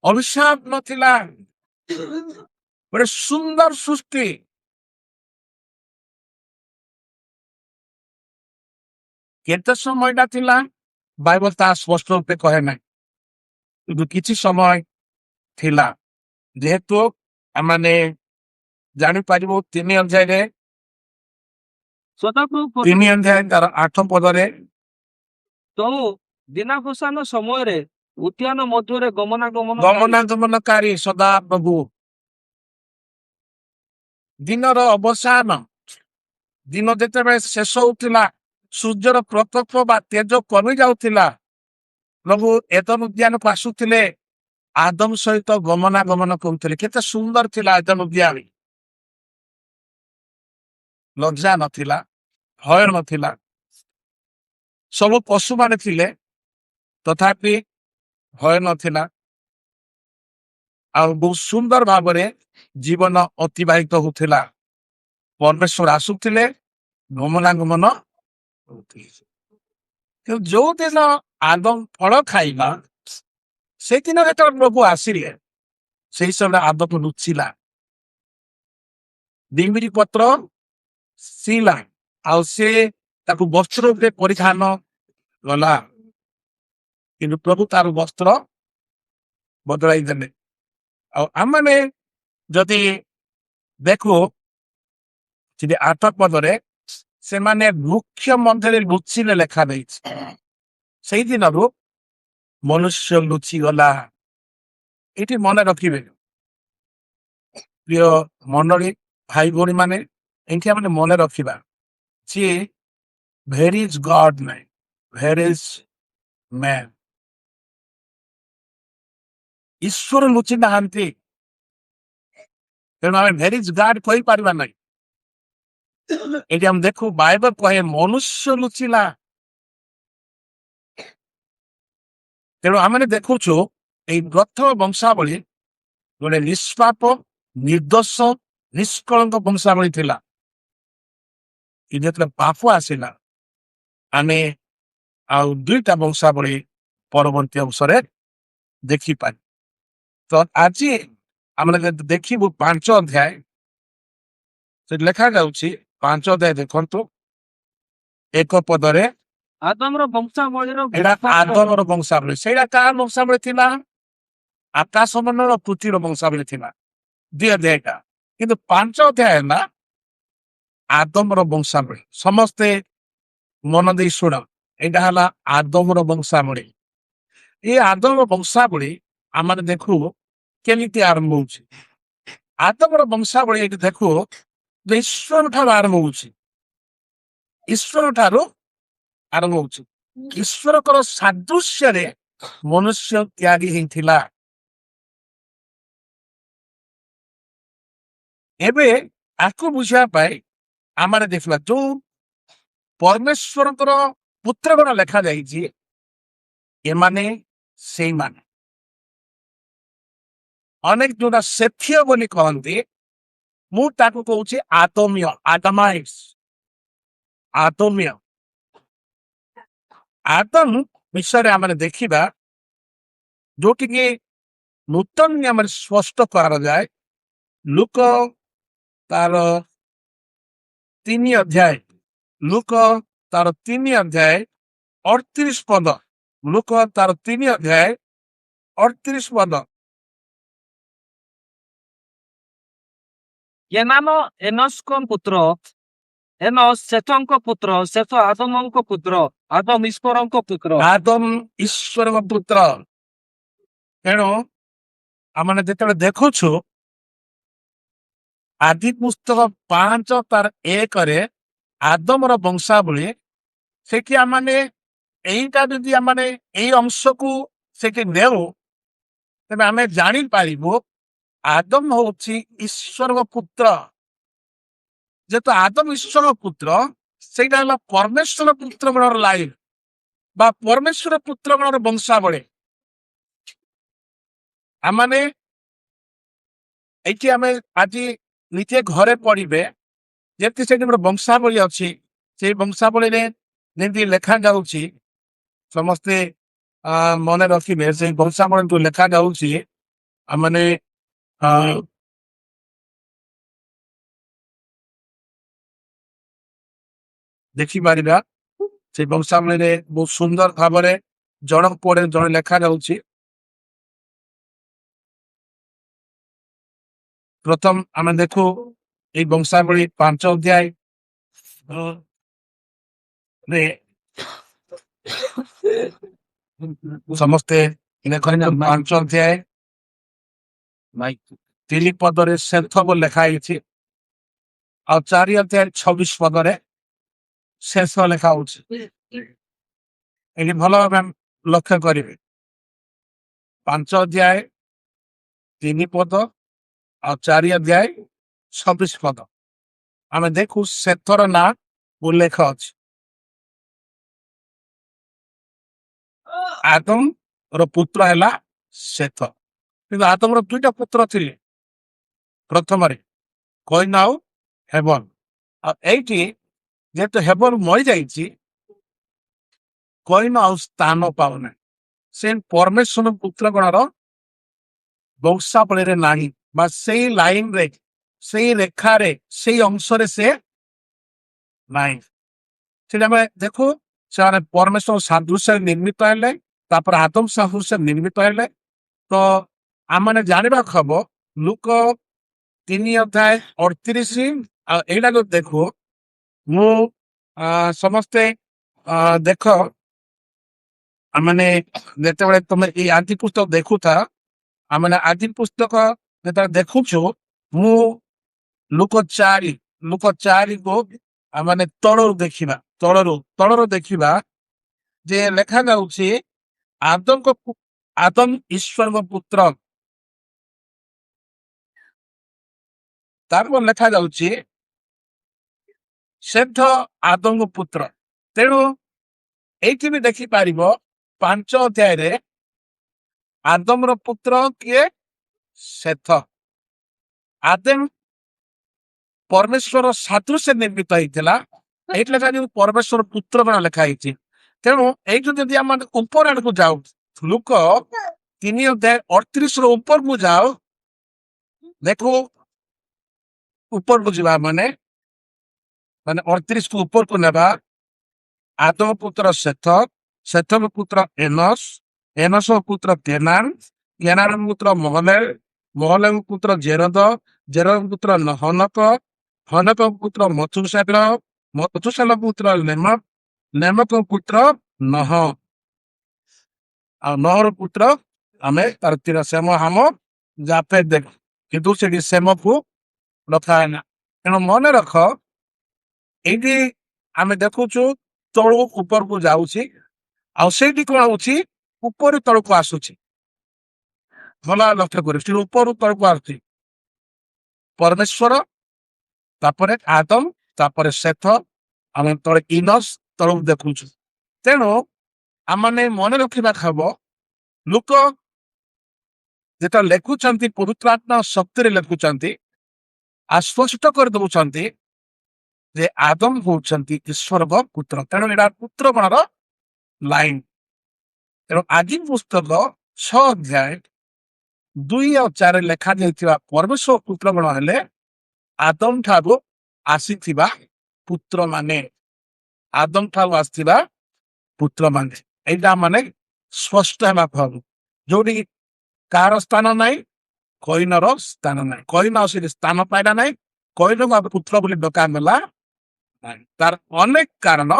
[SPEAKER 1] ଅଭିଶାପ ନଥିଲା। ଗୋଟେ ସୁନ୍ଦର ସୃଷ୍ଟି। କେତେ ସମୟଟା ଥିଲା, ବାଇବଲ ତାହା ସ୍ପଷ୍ଟ ରୂପେ କହେ ନାହିଁ, କିନ୍ତୁ କିଛି ସମୟ ଥିଲା। ଯେହେତୁ ଆମେ ଜାଣିପାରିବୁ 3 ଅଧ୍ୟାୟରେ,
[SPEAKER 2] ସଦାପ୍ରଭୁ
[SPEAKER 1] 3 ଅଧ୍ୟାୟ ତାର 8 ପଦରେ,
[SPEAKER 2] ତହୁଁ ଦିନାବସାନ ସମୟରେ ଉଦ୍ୟାନ ମଧ୍ୟରେ ଗମନାଗମନ
[SPEAKER 1] ଗମନାଗମନକାରୀ ସଦାପ୍ରଭୁ, ଦିନର ଅବସାନ, ଦିନ ଯେତେବେଳେ ଶେଷ ହଉଥିଲା, ସୂର୍ଯ୍ୟର ପ୍ରକୋପ ବା ତେଜ କମି ଯାଉଥିଲା, ପ୍ରଭୁ ଏଦନ ଉଦ୍ୟାନକୁ ଆସୁଥିଲେ, ଆଦମ ସହିତ ଗମନାଗମନ କରୁଥିଲେ। କେତେ ସୁନ୍ଦର ଥିଲା ଏଦନ ଉଦ୍ୟାନ! ଲଜ୍ଜା ନଥିଲା, ଭୟ ନଥିଲା। ସବୁ ପଶୁମାନେ ଥିଲେ, ତଥାପି ଭୟ ନଥିଲା। ଆଉ ବହୁତ ସୁନ୍ଦର ଭାବରେ ଜୀବନ ଅତିବାହିତ ହଉଥିଲା। ପରମେଶ୍ୱର ଆସୁଥିଲେ, ଗମନାଗମନ ହଉଥିଲେ। କିନ୍ତୁ ଯୋଉଦିନ ଆଦମ ଫଳ ଖାଇଲା, ସେଇଦିନ ଯେତେବେଳେ ପ୍ରଭୁ ଆସିଲେ, ସେଇ ସମୟରେ ଆଦମ ଲୁଚିଲା, ଡିମ୍ବିରି ପତ୍ର ସିଲା ଆଉ ସେ ତାକୁ ବସ୍ତ୍ର ରୂପେ ପରିଧାନ କଲା। କିନ୍ତୁ ପ୍ରଭୁ ତାର ବସ୍ତ୍ର ବଦଳାଇ ଦେଲେ। ଆଉ ଆମମାନେ ଯଦି ଦେଖୁ, ସେଠି 8 ପଦରେ ସେମାନେ ବୃକ୍ଷ ମଧ୍ୟରେ ଲୁଚିଲେ ଲେଖା ଦେଇଛି। ସେଇଦିନରୁ ମନୁଷ୍ୟ ଲୁଚିଗଲା। ଏଇଠି ମନେ ରଖିବେ, ପ୍ରିୟ ମଣ୍ଡଳୀ, ଭାଇ ଭଉଣୀ ମାନେ, ଏଇଠି ଆମେ ମନେ ରଖିବା ଯେ ହ୍ୱେର୍ is ଗଡ୍ ନାଇଁ, ହ୍ୱେର୍ is man. ଈଶ୍ୱର ଲୁଚି ନାହାନ୍ତି। ତେଣୁ ଆମେ ହ୍ୱେର୍ is ଗଡ୍ କହିପାରିବା ନାହିଁ। ଏଠି ଆମେ ଦେଖୁ, ବାଇବଲ କହେ ମନୁଷ୍ୟ ଲୁଚିଲା। ତେଣୁ ଆମେ ଦେଖୁଛୁ, ଏଇ ପ୍ରଥମ ବଂଶାବଳୀ ଗୋଟେ ନିଷ୍ପାପ, ନିର୍ଦ୍ଦୋଷ, ନିଷ୍କଳଙ୍କ ବଂଶାବଳୀ ଥିଲା। କିନ୍ତୁ ଯେତେବେଳେ ପାପ ଆସିଲା, ଆମେ ଆଉ ଦୁଇଟା ବଂଶାବଳୀ ପରବର୍ତ୍ତୀ ଅଂଶରେ ଦେଖିପାରୁ। ତ ଆଜି ଆମେ ଯଦି ଦେଖିବୁ 5 ଅଧ୍ୟାୟ, ସେଠି ଲେଖାଯାଉଛି, 5 ଅଧ୍ୟାୟ ଦେଖନ୍ତୁ 1 ପଦରେ,
[SPEAKER 2] ଆଦମର ବଂଶାବଳୀର
[SPEAKER 1] ଏଇଟା ଆଦମର ବଂଶାବଳୀ। ସେଇଟା କାହାର ବଂଶାବଳୀ ଥିଲା? ଆକାଶ ମଣ୍ଡଳ ପୃଥିବୀର ବଂଶାବଳୀ ଥିଲା 2 ଅଧ୍ୟାୟଟା। କିନ୍ତୁ 5 ଅଧ୍ୟାୟ ହେଲା ଆଦମର ବଂଶାବଳୀ। ସମସ୍ତେ ମନ ଦେଇ ଶୁଣ, ଏଇଟା ହେଲା ଆଦମର ବଂଶାବଳୀ। ଏଇ ଆଦମ ବଂଶାବଳୀ ଆମେ ଦେଖୁ କେମିତି ଆରମ୍ଭ ହଉଛି। ଆଦମର ବଂଶାବଳୀ ଏଇଠି ଦେଖୁ ଯେ ଈଶ୍ୱର ଠାରୁ ଆରମ୍ଭ ହଉଛି। ଈଶ୍ୱର ଠାରୁ ଆରମ୍ଭ ହଉଛି। ଈଶ୍ୱରଙ୍କର ସାଦୃଶ୍ୟରେ ମନୁଷ୍ୟ ତିଆରି ହେଇଥିଲା। ଏବେ ଆକୁ ବୁଝିବା ପାଇଁ ଆମେ ଦେଖିବା ଯୋଉ ପରମେଶ୍ୱରଙ୍କର ପୁତ୍ରଗଣ ଲେଖାଯାଇଛି, ଏମାନେ ସେଇମାନେ। ଅନେକ ଯୋଉଟା ସେଥୀୟ ବୋଲି କହନ୍ତି, ମୁଁ ତାକୁ କହୁଛି ଆଦମୀୟ, ଆଦମାଇଟ୍ସ, ଆଦମୀୟ। ଆଦମ ବିଷୟରେ ଆମେ ଦେଖିବା ଯୋଉଠିକି ନୂତନ ନିୟମରେ ସ୍ପଷ୍ଟ କରାଯାଏ। ଲୂକ ତାର 3 ଅଧ୍ୟାୟ, ଲୂକ ତାର 3 ଅଧ୍ୟାୟ 38 ପଦ, ଲୂକ ତାର 3 ଅଧ୍ୟାୟ 38 ପଦ।
[SPEAKER 2] କେନାନ ଏନୋଷଙ୍କ ପୁତ୍ର, ଏନୋଷ ସେଥଙ୍କ ପୁତ୍ର, ସେଥ ଆଦମଙ୍କ ପୁତ୍ର, ଆଦମ ଈଶ୍ୱରଙ୍କ ପୁତ୍ର।
[SPEAKER 1] ଆଦମ ଈଶ୍ୱରଙ୍କ ପୁତ୍ର। ତେଣୁ ଆମେ ଯେତେବେଳେ ଦେଖୁଛୁ ଆଦି ପୁସ୍ତକ 5 ତାର 1ରେ ଆଦମର ବଂଶାବଳୀ, ସେଠି ଆମମାନେ ଏଇଟା ଯଦି ଆମମାନେ ଏଇ ଅଂଶକୁ ସେଠି ନେଉ, ତେବେ ଆମେ ଜାଣିପାରିବୁ ଆଦମ ହଉଛି ଈଶ୍ୱରଙ୍କ ପୁତ୍ର। ଯେହେତୁ ଆଦମ ଈଶ୍ୱରଙ୍କ ପୁତ୍ର, ସେଇଟା ହେଲା ପରମେଶ୍ୱର ପୁତ୍ରଗଣର ଲାଇନ ବା ପରମେଶ୍ୱର ପୁତ୍ରଗଣର ବଂଶାବଳୀ। ଆମମାନେ ଏଇଠି ଆମେ ଆଜି ନିଜେ ଘରେ ପଢିବେ, ଯେମିତି ସେଠି ଗୋଟେ ବଂଶାବଳୀ ଅଛି, ସେଇ ବଂଶାବଳୀରେ ଯେମିତି ଲେଖା ଯାଉଛି, ସମସ୍ତେ ମନେ ରଖିବେ, ସେଇ ବଂଶାବଳୀକୁ ଲେଖା ଯାଉଛି ଆମମାନେ ଦେଖିପାରିବା। ସେଇ ବଂଶାବଳୀରେ ବହୁତ ସୁନ୍ଦର ଭାବରେ ଜଣକ ପରେ ଜଣେ ଲେଖା ଯାଉଛି। ପ୍ରଥମ ଆମେ ଦେଖୁ ଏଇ ବଂଶାବଳୀ 5 ଅଧ୍ୟାୟ ରେ ସମସ୍ତେ ଦେଖନ୍ତୁ, 5 ଅଧ୍ୟାୟ 3 ପଦରେ ସେଥ ବୋଲି ଲେଖା ହେଇଛି, ଆଉ 4 ଅଧ୍ୟାୟ 26 ପଦରେ ଶେଷ ଲେଖା ହଉଛି। ଏଠି ଭଲ ଭାବେ ଲକ୍ଷ୍ୟ କରିବେ, 5 ଅଧ୍ୟାୟ 3 ପଦ ଆଉ 4 ଅଧ୍ୟାୟ 26 ପଦ ଆମେ ଦେଖୁ ସେଥର ନାଁ ଉଲ୍ଲେଖ ଅଛି। ଆଦମ ର ପୁତ୍ର ହେଲା ସେଥ। କିନ୍ତୁ ଆଦମର 2ଟା ପୁତ୍ର ଥିଲେ ପ୍ରଥମରେ, କଇନ ଆଉ ହେବଲ। ଆଉ ଏଇଠି ଯେହେତୁ ହେବଲ ମରିଯାଇଛି, କଇନ ଆଉ ସ୍ଥାନ ପାଉନାହିଁ। ସେ ପରମେଶ୍ୱର ପୁତ୍ରଗଣର ବଂଶାବଳୀରେ ନାହିଁ, ବା ସେଇ ଲାଇନରେ, ସେଇ ରେଖାରେ, ସେଇ ଅଂଶରେ ସେ ନାହିଁ। ସେଟା ଆମେ ଦେଖୁ ସେମାନେ ପରମେଶ୍ୱର ସାଦୃଶ୍ୟରେ ନିର୍ମିତ ହେଲେ, ତାପରେ ଆଦମ ସାଦୃଶ୍ୟରେ ନିର୍ମିତ ହେଲେ। ତ ଆମମାନେ ଜାଣିବାକୁ ହବ ଲୂକ 3 ଅଧ୍ୟାୟ 38, ଆଉ ଏଇଟା ଯୋଉ ଦେଖୁ ମୁଁ, ସମସ୍ତେ ଦେଖ, ଆମମାନେ ଯେତେବେଳେ ତମେ ଏଇ ଆଦି ପୁସ୍ତକ ଦେଖୁଥା, ଆମମାନେ ଆଦି ପୁସ୍ତକ ଯେତେବେଳେ ଦେଖୁଛୁ, ମୁଁ ଲୂକ 4କୁ ଆମମାନେ ତଳରୁ ଦେଖିବା, ତଳରୁ ଦେଖିବା ଯେ ଲେଖା ଯାଉଛି ଆଦମ ଈଶ୍ୱରଙ୍କ ପୁତ୍ର। ତାପରେ ଲେଖା ଯାଉଛି ସେଠ ଆଦମଙ୍କ ପୁତ୍ର। ତେଣୁ ଏଇଠି ବି ଦେଖିପାରିବ 5 ଅଧ୍ୟାୟରେ ଆଦମର ପୁତ୍ର କିଏ? ସେଥ। ଆଦମ ପରମେଶ୍ୱର ସାଦୃଶ୍ୟ ନିର୍ମିତ ହେଇଥିଲା। ଏଇଠି ଲେଖା ଯୋଉ ପରମେଶ୍ୱର ପୁତ୍ର ଗଣ ଲେଖା ହେଇଛି। ତେଣୁ ଏଇଠୁ ଯଦି ଆମେ ଉପର ଆଡକୁ ଯାଉ, ଲୂକ 3 ଅଧ୍ୟାୟ 38 ର ଉପରକୁ ଯାଅ, ଦେଖୁ ଉପରକୁ ଯିବା ମାନେ 38 କୁ ଉପରକୁ ନେବା। ଆଦମ ପୁତ୍ର ସେଥ, ସେଥଙ୍କ ପୁତ୍ର ଏନସ, ଏନସ ପୁତ୍ର କେନାନ, କେନାନ ପୁତ୍ର ମହଲେଲ, ମହଲେଲ ପୁତ୍ର ଜେରଦ, ଜେରଦ ପୁତ୍ର ହନକ, ହନକ ପୁତ୍ର ମଥୁସେଲ, ମଥୁସେଲ ପୁତ୍ର ଲେମକ, ଲେମକ ପୁତ୍ର ନହ। ଆଉ ନହର ପୁତ୍ର ଆମେ ତାର ତୀର ସେମ, ହାମ, ଜାଫେତ ଦେଖ, କିନ୍ତୁ ସେଠି ସେମକୁ ରଖା ହେଲା। ତେଣୁ ମନେ ରଖ, ଏଇଠି ଆମେ ଦେଖୁଛୁ ତଳୁ ଉପରକୁ ଯାଉଛି, ଆଉ ସେଇଠି କଣ ହଉଛି? ଉପରୁ ତଳକୁ ଆସୁଛି। ଭଲ ଲକ୍ଷ୍ୟ କରିବ, ସେଠି ଉପରୁ ତଳକୁ ଆସୁଛି। ପରମେଶ୍ୱର, ତାପରେ ଆଦମ, ତାପରେ ସେଥ, ଆମେ ତଳେ ଇନସ୍, ତଳକୁ ଦେଖୁଛୁ। ତେଣୁ ଆମମାନେ ମନେ ରଖିବା ହବ, ଲୋକ ଯେତେବେଳେ ଲେଖୁଛନ୍ତି, ପବିତ୍ର ଆତ୍ମା ଶକ୍ତିରେ ଲେଖୁଛନ୍ତି ଆଉ ସ୍ପଷ୍ଟ କରିଦଉଛନ୍ତି ଯେ ଆଦମ ହଉଛନ୍ତି ଈଶ୍ୱରଙ୍କ ପୁତ୍ର। ତେଣୁ ଏଇଟା ପୁତ୍ରଗଣର ଲାଇନ। ତେଣୁ ଆଦି ପୁସ୍ତକ 6 ଅଧ୍ୟାୟ 2 ଆଉ 4 ଲେଖା ଯାଇଥିବା ପରମେଶ୍ୱର ପୁତ୍ରଗଣ ହେଲେ ଆଦମ ଠାରୁ ଆସିଥିବା ପୁତ୍ରମାନେ। ଆଦମ ଠାରୁ ଆସିଥିବା ପୁତ୍ରମାନେ, ଏଇଟା ମାନେ ସ୍ପଷ୍ଟ ହେବାକୁ ହବ। ଯୋଉଠି କାହାର ସ୍ଥାନ ନାହିଁ? କଇନର ସ୍ଥାନ ନାହିଁ। କଇନ ଆଉ ସେଠି ସ୍ଥାନ ପାଇଲା ନାହିଁ। କଇନକୁ ଆଉ ପୁତ୍ର ବୋଲି ଡକା ଗଲା ନାହିଁ। ତାର ଅନେକ କାରଣ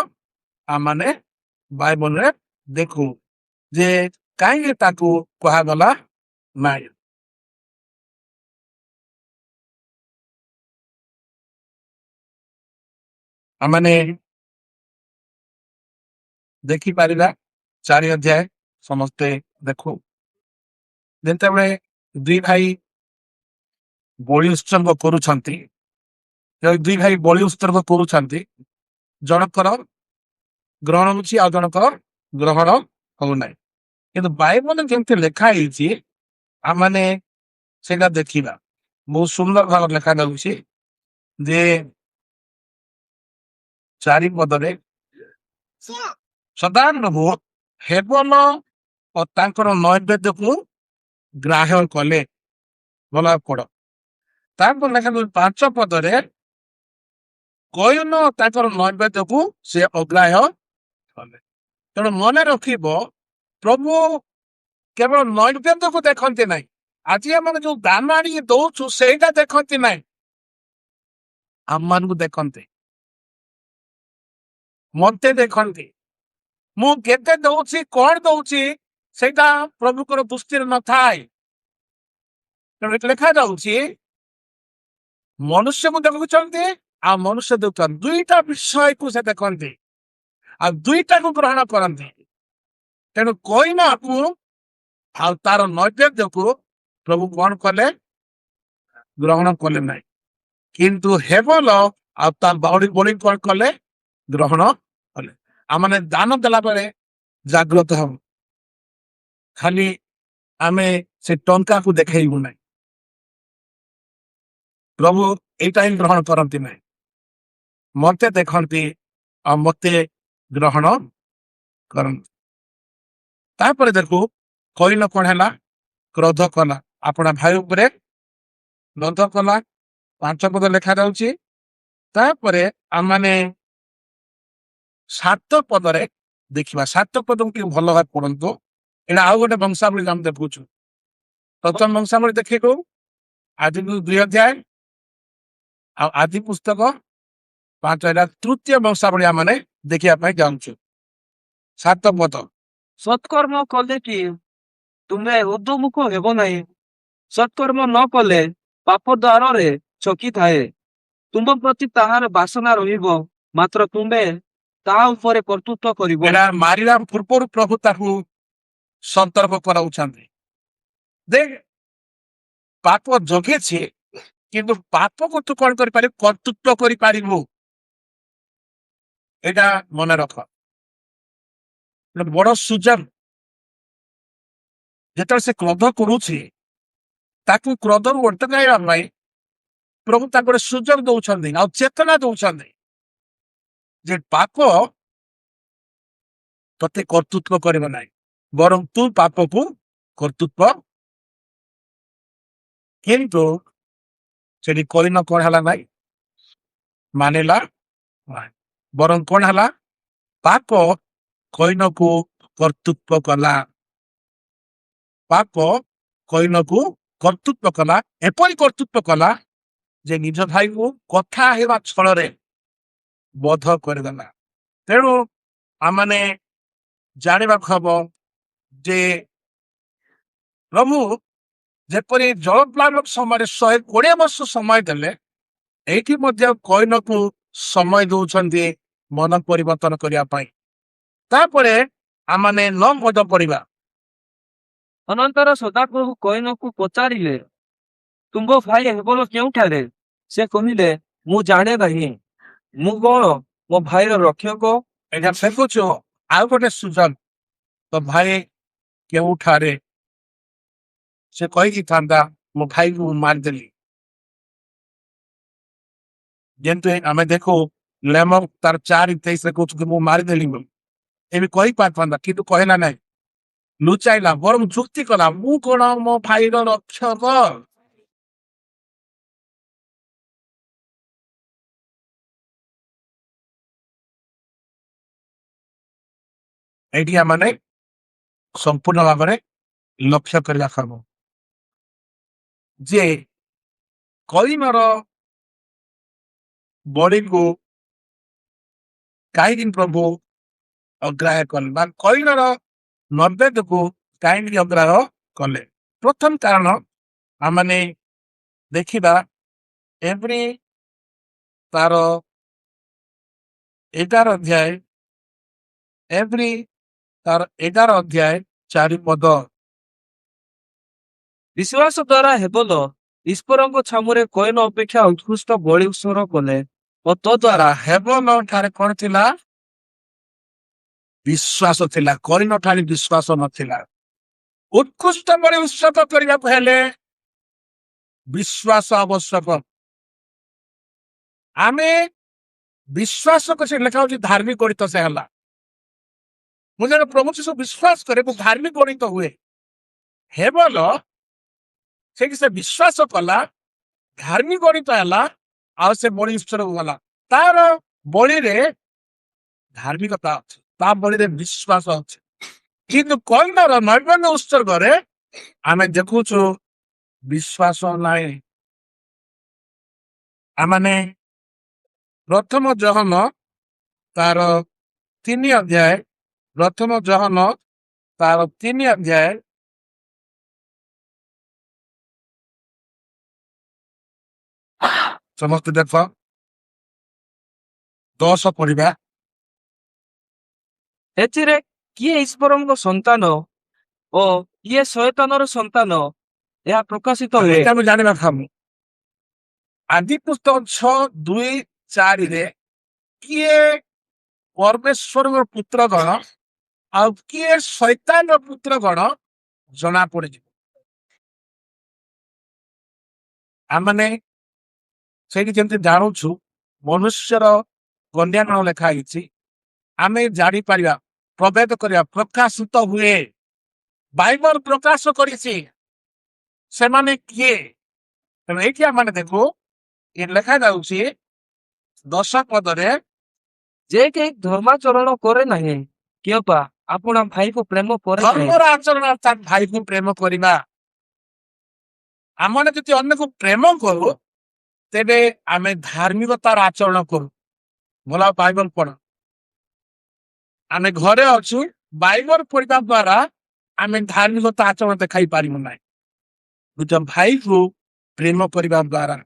[SPEAKER 1] ଆମମାନେ ବାଇବଲରେ ଦେଖୁ ଯେ କାହିଁକି ତାକୁ କୁହାଗଲା ନାହିଁ। ଆମମାନେ ଦେଖିପାରିବା 4 ଅଧ୍ୟାୟ ସମସ୍ତେ ଦେଖୁ, ଯେତେବେଳେ ଦୁଇ ଭାଇ ବଳି ଉତ୍ସର୍ଗ କରୁଛନ୍ତି, ଯେତେବେଳେ ଦୁଇ ଭାଇ ବଳି ଉତ୍ସର୍ଗ କରୁଛନ୍ତି, ଜଣଙ୍କର ଗ୍ରହଣ ହଉଛି ଆଉ ଜଣଙ୍କର ଗ୍ରହଣ ହଉନାହିଁ। କିନ୍ତୁ ବାଇବଲରେ ଯେମିତି ଲେଖା ହେଇଛି, ଆମମାନେ ସେଇଟା ଦେଖିବା। ବହୁତ ସୁନ୍ଦର ଭାବରେ ଲେଖା ଯାଉଛି ଯେ 4 ପଦରେ, ସଦାପ୍ରଭୁ ହେବଲ ଓ ତାଙ୍କର ନୈବେଦ୍ୟକୁ ଗ୍ରାହ୍ୟ କଲେ। ଭଲ ପଢ। ତାପରେ ଲେଖା 5 ପଦରେ, କୟିନ ତାଙ୍କର ନୈବେଦ୍ୟକୁ ସେ ଅଗ୍ରାହ୍ୟ କଲେ। ତେଣୁ ମନେ ରଖିବ, ପ୍ରଭୁ କେବଳ ନୈବେଦ୍ୟକୁ ଦେଖନ୍ତି ନାହିଁ। ଆଜି ଆମେ ଯୋଉ ଦାନ ଆଣିକି ଦଉଛୁ, ସେଇଟା ଦେଖନ୍ତି ନାହିଁ। ଆମମାନଙ୍କୁ ଦେଖନ୍ତି, ମତେ ଦେଖନ୍ତି। ମୁଁ କେତେ ଦଉଛି, କଣ ଦଉଛି, ସେଇଟା ପ୍ରଭୁଙ୍କର ଦୃଷ୍ଟିରେ ନଥାଏ। ତେଣୁ ଏଠି ଲେଖାଯାଉଛି, ମନୁଷ୍ୟକୁ ଦେଖୁଛନ୍ତି ଆଉ ମନୁଷ୍ୟ ଦେଖୁଛନ୍ତି, ଦୁଇଟା ବିଷୟକୁ ସେ ଦେଖନ୍ତି ଆଉ ଦୁଇଟାକୁ ଗ୍ରହଣ କରନ୍ତି। ତେଣୁ କଇନକୁ ଆଉ ତାର ନୈବେଦ୍ୟକୁ ପ୍ରଭୁ କଣ କଲେ? ଗ୍ରହଣ କଲେ ନାହିଁ। କିନ୍ତୁ ହେବଲ ଆଉ ତା ବଳି ବଳି କଣ କଲେ? ଗ୍ରହଣ କଲେ। ଆମମାନେ ଦାନ ଦେଲା ବେଳେ ଜାଗ୍ରତ ହବ। ଖାଲି ଆମେ ସେ ଟଙ୍କାକୁ ଦେଖେଇବୁ ନାହିଁ। ପ୍ରଭୁ ଏଇଟା ହିଁ ଗ୍ରହଣ କରନ୍ତି ନାହିଁ। ମତେ ଦେଖନ୍ତି ଆଉ ମତେ ଗ୍ରହଣ କରନ୍ତି। ତାପରେ ଦେଖୁ, କଇନ କଣ ହେଲା? କ୍ରୋଧ କଲା, ଆପଣା ଭାଇ ଉପରେ କ୍ରୋଧ କଲା, 5 ପଦ ଲେଖା ଯାଉଛି। ତାପରେ ଆମମାନେ 7 ପଦରେ ଦେଖିବା। 7 ପଦକୁ ଟିକେ ଭଲ ଭାବେ ପଢନ୍ତୁ। ଏଇଟା ଆଉ ଗୋଟେ ବଂଶାବଳୀ ଆମେ ଦେଖୁଛୁ। ପ୍ରଥମ ବଂଶାବଳୀ ଦେଖିଲୁ ଆଦି 2 ଅଧ୍ୟାୟ ଆଉ ଆଦି ପୁସ୍ତକ 5। ଏଇଟା ତୃତୀୟ ବଂଶାବଳୀ ଆମେ ଦେଖିବା ପାଇଁ ଯାଉଛୁ। 7 ପଦ।
[SPEAKER 2] ସତ୍କର୍ମ କଲେ କି ତୁମେ ଊର୍ଦ୍ଧ୍ୱମୁଖ ହେବ ନାହିଁ? ସତ୍କର୍ମ ନ କଲେ ପାପ ଦ୍ୱାରରେ ଛକି ଥାଏ। ତୁମ ପ୍ରତି ତାହାର ବାସନା ରହିବ, ମାତ୍ର ତୁମେ ତାହା ଉପରେ କର୍ତ୍ତୃତ୍ୱ କରିବ।
[SPEAKER 1] ଏଇଟା ମାରିବା ପୂର୍ବରୁ ପ୍ରଭୁ ତାକୁ ସତର୍କ କରାଉଛନ୍ତି। ଦେଖ, ପାପ ଜଗିଛି, କିନ୍ତୁ ପାପକୁ ତୁ କଣ କରିପାରିବୁ? କର୍ତ୍ତୃତ୍ୱ କରିପାରିବୁ। ଏଇଟା ମନେ ରଖ। ଗୋଟେ ବଡ ସୁଯୋଗ। ଯେତେବେଳେ ସେ କ୍ରୋଧ କରୁଛି, ତାକୁ କ୍ରୋଧରୁ ଅଟକାଇବା ପାଇଁ ପ୍ରଭୁ ତାକୁ ଗୋଟେ ସୁଯୋଗ ଦଉଛନ୍ତି ଆଉ ଚେତନା ଦଉଛନ୍ତି ଯେ ପାପ ତତେ କର୍ତ୍ତୃତ୍ୱ କରିବ ନାହିଁ, ବରଂ ତୁ ପାପକୁ କର୍ତ୍ତୃତ୍ୱ। କିନ୍ତୁ ସେଠି କଇନ କଣ ହେଲା ନାହିଁ? ମାନିଲା ନାହିଁ। ବରଂ କଣ ହେଲା? ପାପ କଇନକୁ କର୍ତ୍ତୃତ୍ୱ କଲା। ପାପ କଇନକୁ କର୍ତ୍ତୃତ୍ୱ କଲା। ଏପରି କର୍ତ୍ତୃତ୍ୱ କଲା ଯେ ନିଜ ଭାଇକୁ କଥା ହେବା ଛଳରେ ବଧ କରିଦେଲା। ତେଣୁ ଆମମାନେ ଜାଣିବାକୁ ହବ ଯେ ପ୍ରଭୁ ଯେପରି ଜଳପ୍ଲାବନ ସମୟରେ 120 ବର୍ଷ ସମୟ ଦେଲେ, ଏଇଠି ମଧ୍ୟ କଇନକୁ ସମୟ ଦଉଛନ୍ତି ମନ ପରିବର୍ତ୍ତନ କରିବା ପାଇଁ। ତାପରେ ଆମମାନେ 9 ପଦ ପଢିବା।
[SPEAKER 2] ଅନନ୍ତର ସଦାପ୍ରଭୁ କଇନକୁ ପଚାରିଲେ, ତୁମ୍ଭ ଭାଇ ହେବଲ କେଉଁଠାରେ? ସେ କହିଲେ, ମୁଁ ଜାଣେ ନାହିଁ। ମୁଁ କଣ ମୋ ଭାଇର ରକ୍ଷକ?
[SPEAKER 1] ଏଇଟା ଦେଖୁଛୁ, ଆଉ ଗୋଟେ ସୁଯୋଗ। ତ ଭାଇ କେଉଁଠାରେ? ସେ କହିକି ଥାନ୍ତା, ମୋ ଭାଇକୁ ମୁଁ ମାରିଦେଲି। ଯେମିତି ଆମେ ଦେଖୁ ଲେମକ ତାର 4:23ରେ କହୁଛୁ, ମୁଁ ମାରିଦେଲି ବୋଲି। ଏବେ କହିପାରିଥାନ୍ତା, କିନ୍ତୁ କହିଲା ନାହିଁ, ଲୁଚାଇଲା, ବରଂ ଯୁକ୍ତି କଲା, ମୁଁ କଣ ମୋ ଭାଇର ରକ୍ଷକ? ଏଇଠି ଆମେ ସମ୍ପୂର୍ଣ୍ଣ ଭାବରେ ଲକ୍ଷ୍ୟ କରିବା ହବ ଯେ କଇନର ବଳିକୁ କାହିଁକି ପ୍ରଭୁ ଅଗ୍ରାହ୍ୟ କଲେ ବା କଇନର ନୈବେଦ୍ୟକୁ କାହିଁକି ଅଗ୍ରାହ୍ୟ କଲେ? ପ୍ରଥମ କାରଣ ଆମମାନେ ଦେଖିବା ଏବ୍ରୀ ତାର 11 ଅଧ୍ୟାୟ, ଏବ୍ରୀ ତାର 11 ଅଧ୍ୟାୟ 4 ପଦ।
[SPEAKER 2] ବିଶ୍ୱାସ ଦ୍ୱାରା ହେବଲ ଈଶ୍ୱରଙ୍କ ଛାମୁରେ କଇନ ଅପେକ୍ଷା ଉତ୍କୃଷ୍ଟ ବଳି ଉତ୍ସର୍ଗ କଲେ ଓ ତଦ୍ୱାରା
[SPEAKER 1] ହେବଲ ଠାରେ କଣ ଥିଲା? ବିଶ୍ୱାସ ଥିଲା। କଇନ ଠାରେ ବିଶ୍ୱାସ ନଥିଲା। ଉତ୍କୃଷ୍ଟ ବଳି ଉତ୍ସର୍ଗ କରିବାକୁ ହେଲେ ବିଶ୍ୱାସ ଆବଶ୍ୟକ। ଆମେ ବିଶ୍ୱାସ କରି, ଲେଖା ହଉଛି, ଧାର୍ମିକ ଗଣିତ ସେ ହେଲା। ମୁଁ ଜଣେ ପ୍ରଭୁ ଯୀଶୁ ବିଶ୍ୱାସ କରେ, ମୁଁ ଧାର୍ମିକ ଗଣିତ ହୁଏ। ହେବଲ ସେଇଠି ସେ ବିଶ୍ୱାସ କଲା, ଧାର୍ମିକ ଗଣିତ ହେଲା ଆଉ ସେ ବଳି ଉତ୍ସର୍ଗ କଲା। ତାର ବଳିରେ ଧାର୍ମିକତା ଅଛି, ତା ବଳିରେ ବିଶ୍ୱାସ ଅଛି। କିନ୍ତୁ କଇନର ନୈବେଦ୍ୟ ଉତ୍ସର୍ଗରେ ଆମେ ଦେଖୁଛୁ ବିଶ୍ୱାସ ନାହିଁ। ଆମମାନେ ପ୍ରଥମ ଯୋହନ ତାର 3 ଅଧ୍ୟାୟ, ପ୍ରଥମ ଯୋହନ ତାର 3 ଅଧ୍ୟାୟ ସମସ୍ତେ ଦେଖ, 10 ପଢିବା।
[SPEAKER 2] ଏଥିରେ କିଏ ଈଶ୍ୱରଙ୍କ ସନ୍ତାନ ଓ କିଏ ଶୟତାନର ସନ୍ତାନ, ଏହା ପ୍ରକାଶିତ ହୁଏ।
[SPEAKER 1] ଏଇଟା ଆମେ ଜାଣିବା ଖାମୁ। ଆଦି ପୁସ୍ତକ 6, 2, 4ରେ କିଏ ପରମେଶ୍ୱରଙ୍କ ପୁତ୍ର ଗଣ ଆଉ କିଏ ଶୈତାନର ପୁତ୍ର ଗଣ ଜଣା ପଡିଯିବ। ଆମମାନେ ସେଇଠି ଯେମିତି ଜାଣୁଛୁ, ମନୁଷ୍ୟର କନ୍ୟାଗଣ ଲେଖା ହେଇଛି, ଆମେ ଜାଣିପାରିବା, ପ୍ରଭେଦ କରିବା। ପ୍ରକାଶିତ ହୁଏ, ବାଇବଲ ପ୍ରକାଶ କରିଛି ସେମାନେ କିଏ। ତେଣୁ ଏଇଠି ଆମେ ଦେଖୁ, ଏ ଲେଖା ଯାଉଛି 10 ପଦରେ,
[SPEAKER 2] ଯେ କେହି ଧର୍ମାଚରଣ କରେ ନାହିଁ କିମ୍ବା ଆପଣା ଭାଇକୁ ପ୍ରେମ କରେ ନାହିଁ।
[SPEAKER 1] ଧର୍ମର ଆଚରଣ ଅର୍ଥାତ୍ ଭାଇକୁ ପ୍ରେମ କରିବା। ଆମମାନେ ଯଦି ଅନ୍ୟକୁ ପ୍ରେମ କରୁ, ତେବେ ଆମେ ଧାର୍ମିକତାର ଆଚରଣ କରୁ। ଭଲ ବାଇବଲ ପଢ। ଆମେ ଘରେ ଅଛୁ, ବାଇବଲ ପଢିବା ଦ୍ଵାରା ଆମେ ଧାର୍ମିକତା ଆଚରଣ ଦେଖାଇ ପାରିବୁ ନାହିଁ। ନିଜ ଭାଇକୁ ପ୍ରେମ କରିବା ଦ୍ଵାରା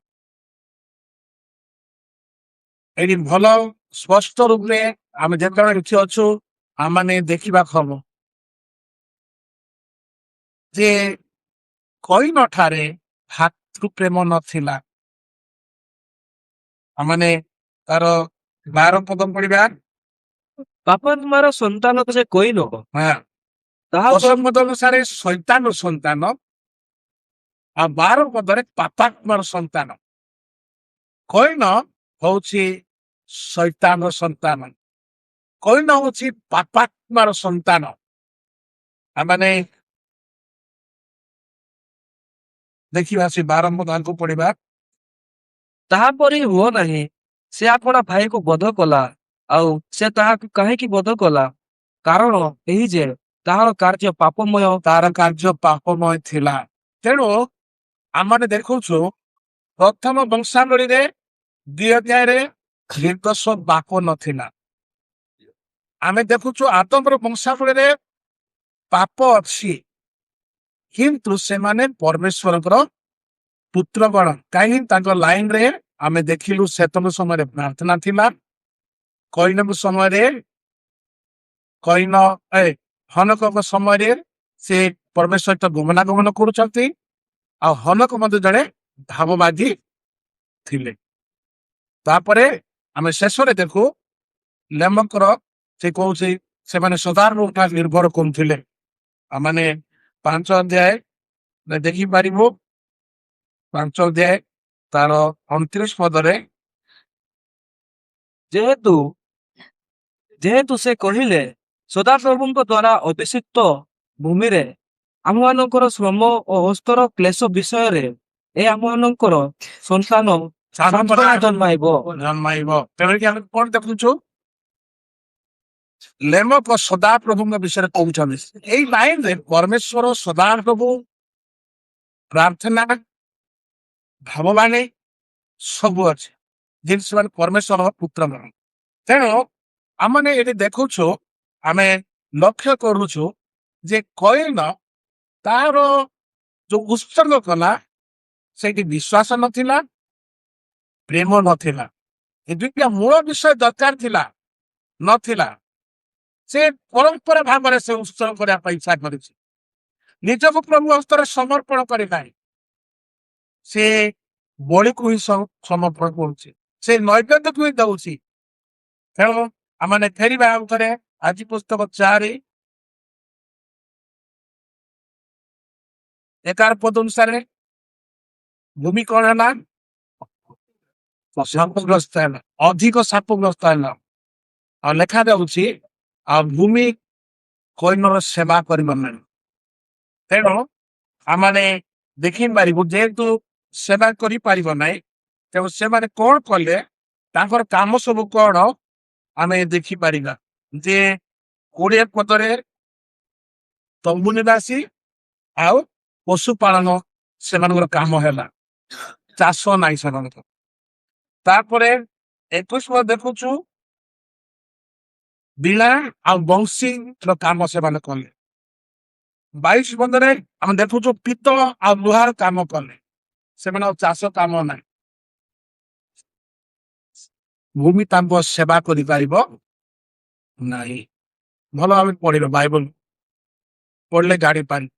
[SPEAKER 1] ଏଇଠି ଭଲ ସ୍ପଷ୍ଟ ରୂପରେ ଆମେ ଯେତେବେଳେ ଏଠି ଅଛୁ, ଆମମାନେ ଦେଖିବା ହବ ଯେ କଇନ ଠାରେ ଭାତୃପ୍ରେମ ନଥିଲା। ଆମମାନେ ତାର 12 ପଦ ପଢିବା।
[SPEAKER 2] ପାପାତ୍ମାର ସନ୍ତାନ ଯେ କଇନ, ତାହା
[SPEAKER 1] 10 ପଦ ଅନୁସାରେ ଶୈତାନ ସନ୍ତାନ ଆଉ 12 ପଦରେ ପାପାତ୍ମାର ସନ୍ତାନ। କଇନ ହଉଛି ଶୈତାନର ସନ୍ତାନ, କଇନ ହଉଛି ପାପାତ୍ମାର ସନ୍ତାନ। ଆମମାନେ ଦେଖିବା, ସେ 12 ପଦ ଆଗକୁ ପଢିବା।
[SPEAKER 2] ତାହାପରି ହୁଅ ନାହିଁ। ସେ ଆପଣା ଭାଇକୁ ବଧ କଲା। ଆଉ ସେ ତାହାକୁ କାହିଁକି ବଧ କଲା? କାରଣ ଏହି ଯେ ତାହାର କାର୍ଯ୍ୟ ପାପମୟ।
[SPEAKER 1] ତାର କାର୍ଯ୍ୟ ପାପମୟ ଥିଲା। ତେଣୁ ଆମମାନେ ଦେଖୁଛୁ, ପ୍ରଥମ ବଂଶାବଳୀରେ 2 ଅଧ୍ୟାୟରେ ନିର୍ଦ୍ଦୋଷ ପାପ ନଥିଲା। ଆମେ ଦେଖୁଛୁ, ଆଦମର ବଂଶାବଳୀରେ ପାପ ଅଛି, କିନ୍ତୁ ସେମାନେ ପରମେଶ୍ୱରଙ୍କର ପୁତ୍ରଗଣ। କାହିଁକି? ତାଙ୍କ ଲାଇନରେ ଆମେ ଦେଖିଲୁ, ସେତମ ସମୟରେ ପ୍ରାର୍ଥନା ଥିଲା। କଇନଙ୍କ ସମୟରେ, କଇନ ଏ ହନକଙ୍କ ସମୟରେ ସେ ପରମେଶ୍ୱର ସହିତ ଗମନାଗମନ କରୁଛନ୍ତି। ଆଉ ହନକ ମଧ୍ୟ ଜଣେ ଭାବବାଦୀ ଥିଲେ। ତାପରେ ଆମେ ଶେଷରେ ଦେଖୁ, ଲେମକର ସେ କହୁଛି, ସେମାନେ ସଦାପ୍ରଭୁଙ୍କ ନିର୍ଭର କରୁଥିଲେ। ମାନେ 5 ଅଧ୍ୟାୟ ଦେଖିପାରିବୁ, 5 ଅଧ୍ୟାୟ ତାର 29 ପଦରେ।
[SPEAKER 2] ଯେହେତୁ ଯେହେତୁ ସେ କହିଲେ, ସଦାପ୍ରଭୁଙ୍କ ଦ୍ୱାରା ଅଭିଷିକ୍ତ ଭୂମିରେ ଆମମାନଙ୍କର ଶ୍ରମ ଓ ହସ୍ତର କ୍ଲେଶ ବିଷୟରେ ଏ ଆମମାନଙ୍କର ସନ୍ତାନ ସାନ୍ତ୍ୱନା ଜନ୍ମାଇବ।
[SPEAKER 1] ଜନ୍ମାଇବ। ତେଣୁ ଆମେ କଣ ଦେଖୁଛୁ? ଲେମକ ସଦାପ୍ରଭୁଙ୍କ ବିଷୟରେ କହୁଛନ୍ତି। ଏଇ ଲାଇନରେ ପରମେଶ୍ୱର, ସଦାପ୍ରଭୁ, ପ୍ରାର୍ଥନା, ଭାବବାଣୀ ସବୁ ଅଛି, ଯେମିତି ସେମାନେ ପରମେଶ୍ୱର ପୁତ୍ର। ତେଣୁ ଆମେ ଏଠି ଦେଖୁଛୁ, ଆମେ ଲକ୍ଷ୍ୟ କରୁଛୁ ଯେ କଇନ ତାର ଯୋଉ ଉତ୍ସର୍ଗ କଲା, ସେଇଠି ବିଶ୍ୱାସ ନଥିଲା, ପ୍ରେମ ନଥିଲା। ଏ ଦୁଇଟା ମୂଳ ବିଷୟ ଦରକାର ଥିଲା, ନଥିଲା। ସେ ପରମ୍ପରା ଭାବରେ ସେ ଉତ୍ସର୍ଗ କରିବା ପାଇଁ ଇଚ୍ଛା କରିଛି, ନିଜକୁ ପ୍ରଭୁ ହସ୍ତରେ ସମର୍ପଣ କରି ନାହିଁ। ସେ ବଳିକୁ ହିଁ ସମର୍ପଣ କରୁଛି, ସେ ନୈବେଦ୍ୟକୁ ହିଁ ଦଉଛି। ତେଣୁ ଆମେ ଫେରିବା ଆଉ ଥରେ ଆଦି ପୁସ୍ତକ 4:11 ପଦ ଅନୁସାରେ ଭୂମି କଣ ହେଲା? ଶାପଗ୍ରସ୍ତ ହେଲା, ଅଧିକ ଶାପଗ୍ରସ୍ତ ହେଲା। ଆଉ ଲେଖା ଯାଉଛି, ଆଉ ଭୂମି କଇନର ସେବା କରିବ ନାହିଁ। ତେଣୁ ଆମମାନେ ଦେଖିପାରିବୁ, ଯେହେତୁ ସେବା କରିପାରିବ ନାହିଁ, ତେଣୁ ସେମାନେ କଣ କଲେ, ତାଙ୍କର କାମ ସବୁ କଣ, ଆମେ ଦେଖିପାରିବା ଯେ 20 ପଦରେ ତମ୍ବୁ ନିବାସୀ ଆଉ ପଶୁପାଳନ ସେମାନଙ୍କର କାମ ହେଲା, ଚାଷ ନାହିଁ ସେମାନଙ୍କର। ତାପରେ 21 ପଦ ଦେଖୁଛୁ, ବୀଣା ଆଉ ବଂଶୀର କାମ ସେମାନେ କଲେ। 22 ପଦରେ ଆମେ ଦେଖୁଛୁ, ପିତ୍ତଳ ଆଉ ଲୁହାର କାମ କଲେ ସେମାନେ, ଆଉ ଚାଷ କାମ ନାହିଁ। ଭୂମି ତାଙ୍କ ସେବା କରିପାରିବ ନାହିଁ। ଭଲ ଭାବେ ପଢିବ, ବାଇବଲ ପଢିଲେ ଜାଣିପାରିବ।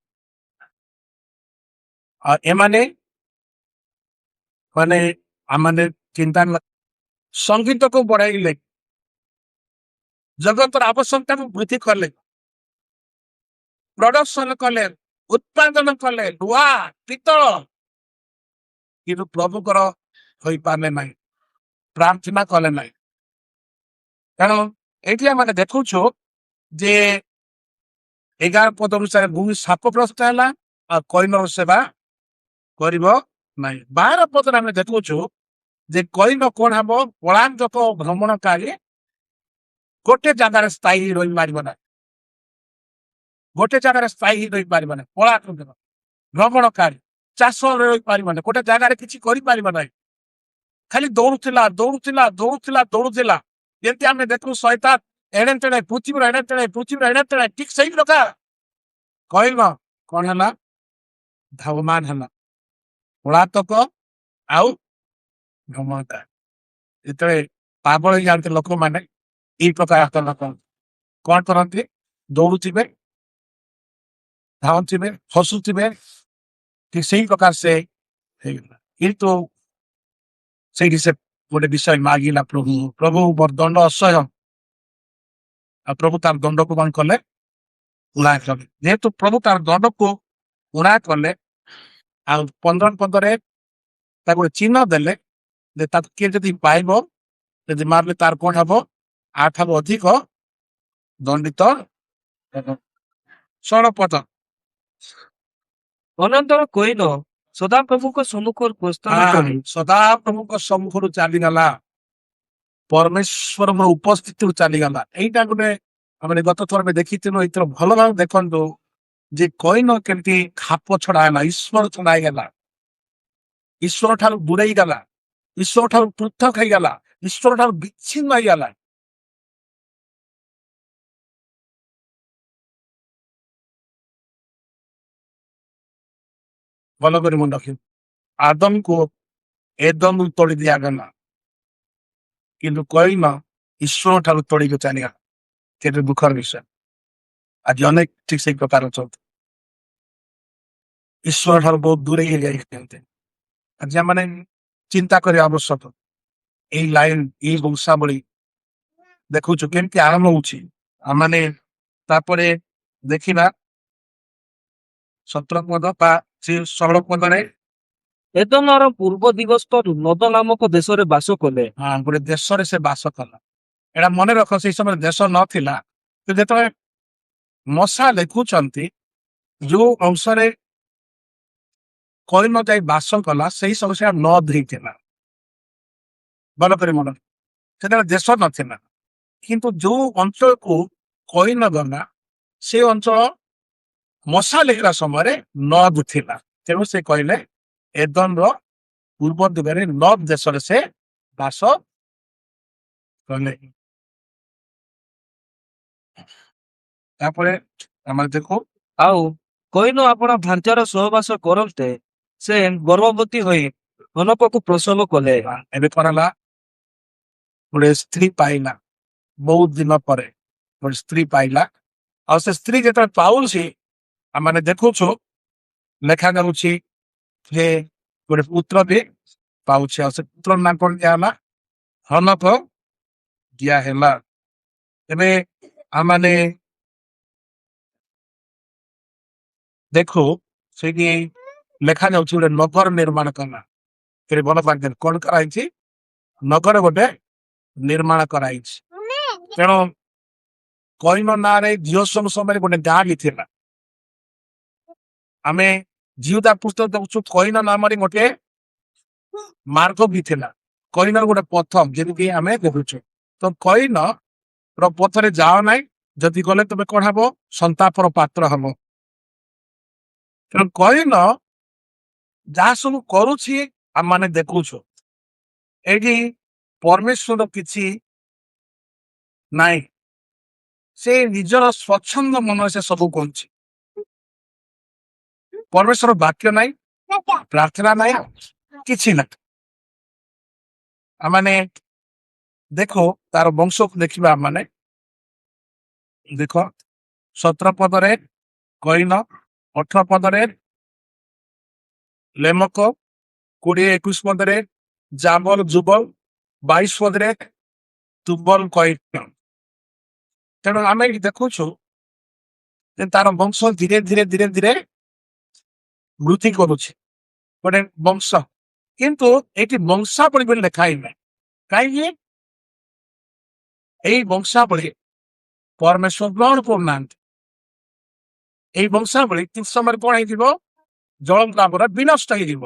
[SPEAKER 1] ଆଉ ଏମାନେ ମାନେ ଆମମାନେ ଚିନ୍ତା, ସଙ୍ଗୀତକୁ ବଢାଇଲେ, ଜଗତର ଆବଶ୍ୟକତାକୁ ବୃଦ୍ଧି କଲେ, ପ୍ରଡକ୍ସନ କଲେ, ଉତ୍ପାଦନ କଲେ ଲୁହା, ପିତ୍ତଳ, କିନ୍ତୁ ପ୍ରଭୁଙ୍କର ହୋଇପାରିଲେ ନାହିଁ, ପ୍ରାର୍ଥନା କଲେ ନାହିଁ। କାରଣ ଏଇଠି ଆମେ ଦେଖୁଛୁ ଯେ 11 ପଦ ଅନୁସାରେ ଭୂମି ଶାପଗ୍ରସ୍ତ ହେଲା ଆଉ କଇନର ସେବା କରିବ ନାହିଁ। 12 ପଦରେ ଆମେ ଦେଖୁଛୁ ଯେ କଇନ କଣ ହବ? ପଳାତକ, ଭ୍ରମଣକାରୀ, ଗୋଟେ ଜାଗାରେ ସ୍ଥାୟୀ ହେଇ ରହିପାରିବ ନାହିଁ। ଗୋଟେ ଜାଗାରେ ସ୍ଥାୟୀ ହେଇ ରହିପାରିବ ନାହିଁ। ପଳାତକ, ଭ୍ରମଣକାରୀ, ଚାଷ ରହିପାରିବ ନାହିଁ, ଗୋଟେ ଜାଗାରେ କିଛି କରିପାରିବ ନାହିଁ। ଖାଲି ଦୌଡୁଥିଲା, ଦୌଡୁଥିଲା, ଦୌଡୁଥିଲା, ଦୌଡୁଥିଲା। ଯେମିତି ଆମେ ଦେଖୁ ଶୟତାନ ଏଣେ ତେଣେ ପୃଥିବୀର ଏଣେ ତେଣେ, ପୃଥିବୀର ଏଣେ ତେଣେ, ଠିକ ସେଇ ପ୍ରକାର କଇନ କଣ ହେଲା? ଧାବମାନ ହେଲା, ପଳାତକ ଆଉ ଭ୍ରମଣକାରୀ। ଯେତେବେଳେ ପାଗଳ ହେଇଯାଆନ୍ତି ଲୋକମାନେ, ଏଇ ପ୍ରକାର ଆଚରଣ କରନ୍ତି। କଣ କରନ୍ତି? ଦୌଡୁଥିବେ, ଧାଉଁଥିବେ, ହସୁଥିବେ। ଠିକ ସେଇ ପ୍ରକାର ସେ ହେଇଗଲା। କିନ୍ତୁ ସେଇଠି ସେ ଗୋଟେ ବିଷୟ ମାଗିଲା, "ପ୍ରଭୁ, ପ୍ରଭୁ, ମୋର ଦଣ୍ଡ ଅସହ୍ୟ।" ଆଉ ପ୍ରଭୁ ତାର ଦଣ୍ଡକୁ କଣ କଲେ? ଊଣା କଲେ। ଯେହେତୁ ପ୍ରଭୁ ତାର ଦଣ୍ଡକୁ ଊଣା କଲେ, ଆଉ 15 ପଦରେ ତାକୁ ଗୋଟେ ଚିହ୍ନ ଦେଲେ ଯେ ତାକୁ କିଏ ଯଦି ପାଇବ, ଯଦି ମାରିଲେ ତାର କଣ ହବ? ୟାଠାରୁ ଅଧିକ ଦଣ୍ଡିତ ହେବ। 16 ପଦ।
[SPEAKER 2] ଅନନ୍ତର କଇନ ସଦାପ୍ରଭୁଙ୍କ ସମ୍ମୁଖରୁ ପ୍ରସ୍ଥାନ କରି
[SPEAKER 1] ସଦାପ୍ରଭୁଙ୍କ ସମ୍ମୁଖରୁ ଚାଲିଗଲା। ପରମେଶ୍ୱରଙ୍କ ଉପସ୍ଥିତିରୁ ଚାଲିଗଲା। ଏଇଟା ଗୋଟେ ଆମେ ଗତ ଥର ଆମେ ଦେଖିଥିଲୁ। ଏଇଥର ଭଲ ଭାବେ ଦେଖନ୍ତୁ ଯେ କଇନ କେମିତି ଖାପ ଛଡା ହେଲା, ଈଶ୍ୱର ଛଡା ହେଇଗଲା, ଈଶ୍ୱର ଠାରୁ ଦୂରେଇ ଗଲା, ଈଶ୍ୱର ଠାରୁ ପୃଥକ ହେଇଗଲା, ଈଶ୍ୱର ଠାରୁ ବିଚ୍ଛିନ୍ନ ହେଇଗଲା। ଭଲ କରି ମନେ ରଖିବ, ଆଦମକୁ ଏଦମ ତୋଳି ଦିଆଗଲା, କିନ୍ତୁ କଇନ ଈଶ୍ୱର ଠାରୁ ତୋଳିକି ଚାଲିଗଲା। କେତେ ଦୁଃଖର ବିଷୟ! ଆଜି ଅନେକ ଠିକ ସେଇ ପ୍ରକାର ଅଛନ୍ତି, ଈଶ୍ୱର ଠାରୁ ବହୁତ ଦୂରେଇ ହେଇଯାଇଛନ୍ତି। ଆଜି ଆମେ ଚିନ୍ତା କରିବା ଆବଶ୍ୟକ। ଏଇ ଲାଇନ, ଏଇ ବଂଶାବଳୀ ଦେଖୁଛୁ କେମିତି ଆରମ୍ଭ ହଉଛି। ଆମମାନେ ତାପରେ ଦେଖିବା 17 ପଦ ବା ସେ 16 ପଦରେ।
[SPEAKER 2] ଏଦନର ପୂର୍ବ ଦିଗସ୍ଥ ନଦ ନାମକ ଦେଶରେ ବାସ କଲେ।
[SPEAKER 1] ହଁ, ଗୋଟେ ଦେଶରେ ସେ ବାସ କଲା। ଏଇଟା ମନେ ରଖ, ସେଇ ସମୟରେ ଦେଶ ନଥିଲା। କିନ୍ତୁ ଯେତେବେଳେ ମୋଶା ଲେଖୁଛନ୍ତି, ଯୋଉ ଅଂଶରେ କଇନ ଯାଇ ବାସ କଲା, ସେଇ ସବୁ ସେଟା ନଦ ହେଇଥିଲା। ଭଲ କରି ମନେ ରଖ। ସେତେବେଳେ ଦେଶ ନଥିଲା, କିନ୍ତୁ ଯୋଉ ଅଞ୍ଚଳକୁ କଇନ ଗଲା, ସେ ଅଞ୍ଚଳ ମୋଶା ଲେଖିଲା ସମୟରେ ନଦ ଥିଲା। ତେଣୁ ସେ କହିଲେ ଏଦନର ପୂର୍ବ ଦିଗରେ ନଦ ଦେଶରେ ସେ ବାସ କଲେ। ତାପରେ ଆମେ ଦେଖୁ।
[SPEAKER 2] ଆଉ କଇନ ଆପଣା ଭାର୍ଯ୍ୟାର ସହବାସ କରନ୍ତେ ସେ ଗର୍ଭବତୀ ହୋଇ ହନୋକକୁ ପ୍ରସବ କଲେ।
[SPEAKER 1] ଏବେ କଣ ହେଲା? ଗୋଟେ ସ୍ତ୍ରୀ ପାଇଲା। ବହୁତ ଦିନ ପରେ ଗୋଟେ ସ୍ତ୍ରୀ ପାଇଲା। ଆଉ ସେ ସ୍ତ୍ରୀ ଯେତେବେଳେ ପାଉଛି, ଆମେ ଦେଖୁଛୁ ଲେଖା ଯାଉଛି ଯେ ଗୋଟେ ପୁତ୍ର ବି ପାଉଛି। ଆଉ ସେ ପୁତ୍ର ନାଁ କଣ ଦିଆହେଲା? ହନକ ଦିଆ ହେଲା। ଏବେ ଆମମାନେ ଦେଖୁ, ସେଇଠି ଲେଖା ଯାଉଛି ଗୋଟେ ନଗର ନିର୍ମାଣ କଲା। ସେଠି ଭଲ ବାକ୍ୟ କଣ କରାହେଇଛି? ନଗର ଗୋଟେ ନିର୍ମାଣ କରାହେଇଛି। ତେଣୁ କଇନ ନାଁରେ ଯିହୋଶୂୟ ସମୟରେ ଗୋଟେ ଗାଁ ବି ଥିଲା। ଆମେ ଯିହୁଦା ପୁସ୍ତକ ଦେଖୁଛୁ, କଇନ ନାମରେ ଗୋଟେ ମାର୍ଗ ବି ଥିଲା, କଇନର ଗୋଟେ ପଥ ଯେମିତି ଆମେ ଦେଖୁଛୁ। ତ କଇନ ର ପଥରେ ଯାଅ ନାହିଁ, ଯଦି ଗଲେ ତମେ କଣ ହବ? ସନ୍ତାପର ପାତ୍ର ହବ। ତେଣୁ କଇନ ଯାହା ସବୁ କରୁଛି ଆମମାନେ ଦେଖୁଛୁ। ଏଇଠି ପରମେଶ୍ୱର କିଛି ନାହିଁ, ସେ ନିଜର ସ୍ୱଚ୍ଛନ୍ଦ ମନରେ ସେ ସବୁ କରୁଛି। ପରମେଶ୍ୱର ବାକ୍ୟ ନାହିଁ, ପ୍ରାର୍ଥନା ନାହିଁ, କିଛି ନାହିଁ। ଆମମାନେ ଦେଖୁ, ତାର ବଂଶକୁ ଦେଖିବା। ଆମମାନେ ଦେଖ, 17 ପଦରେ କଇନ, 18 ପଦରେ ଲେମକ, 20 21 ପଦରେ ଜାବଲ ଯୁବଲ, 22 ପଦରେ ତୁବଲ କଇନ। ତେଣୁ ଆମେ ଏଠି ଦେଖୁଛୁ ଯେ ତାର ବଂଶ ଧୀରେ ଧୀରେ ଧୀରେ ଧୀରେ ବୃଦ୍ଧି କରୁଛି, ଗୋଟେ ବଂଶ। କିନ୍ତୁ ଏଇଠି ବଂଶାବଳୀ ବୋଲି ଲେଖା ହେଇନାହିଁ। କାହିଁକି? ଏଇ ବଂଶାବଳୀ ପରମେଶ୍ୱର ଗ୍ରହଣ କରୁନାହାନ୍ତି। ଏଇ ବଂଶାବଳୀ କିଛି ସମୟରେ କଣ ହେଇଯିବ? ଜଳପ୍ଲାବରେ ବିନଷ୍ଟ ହେଇଯିବ।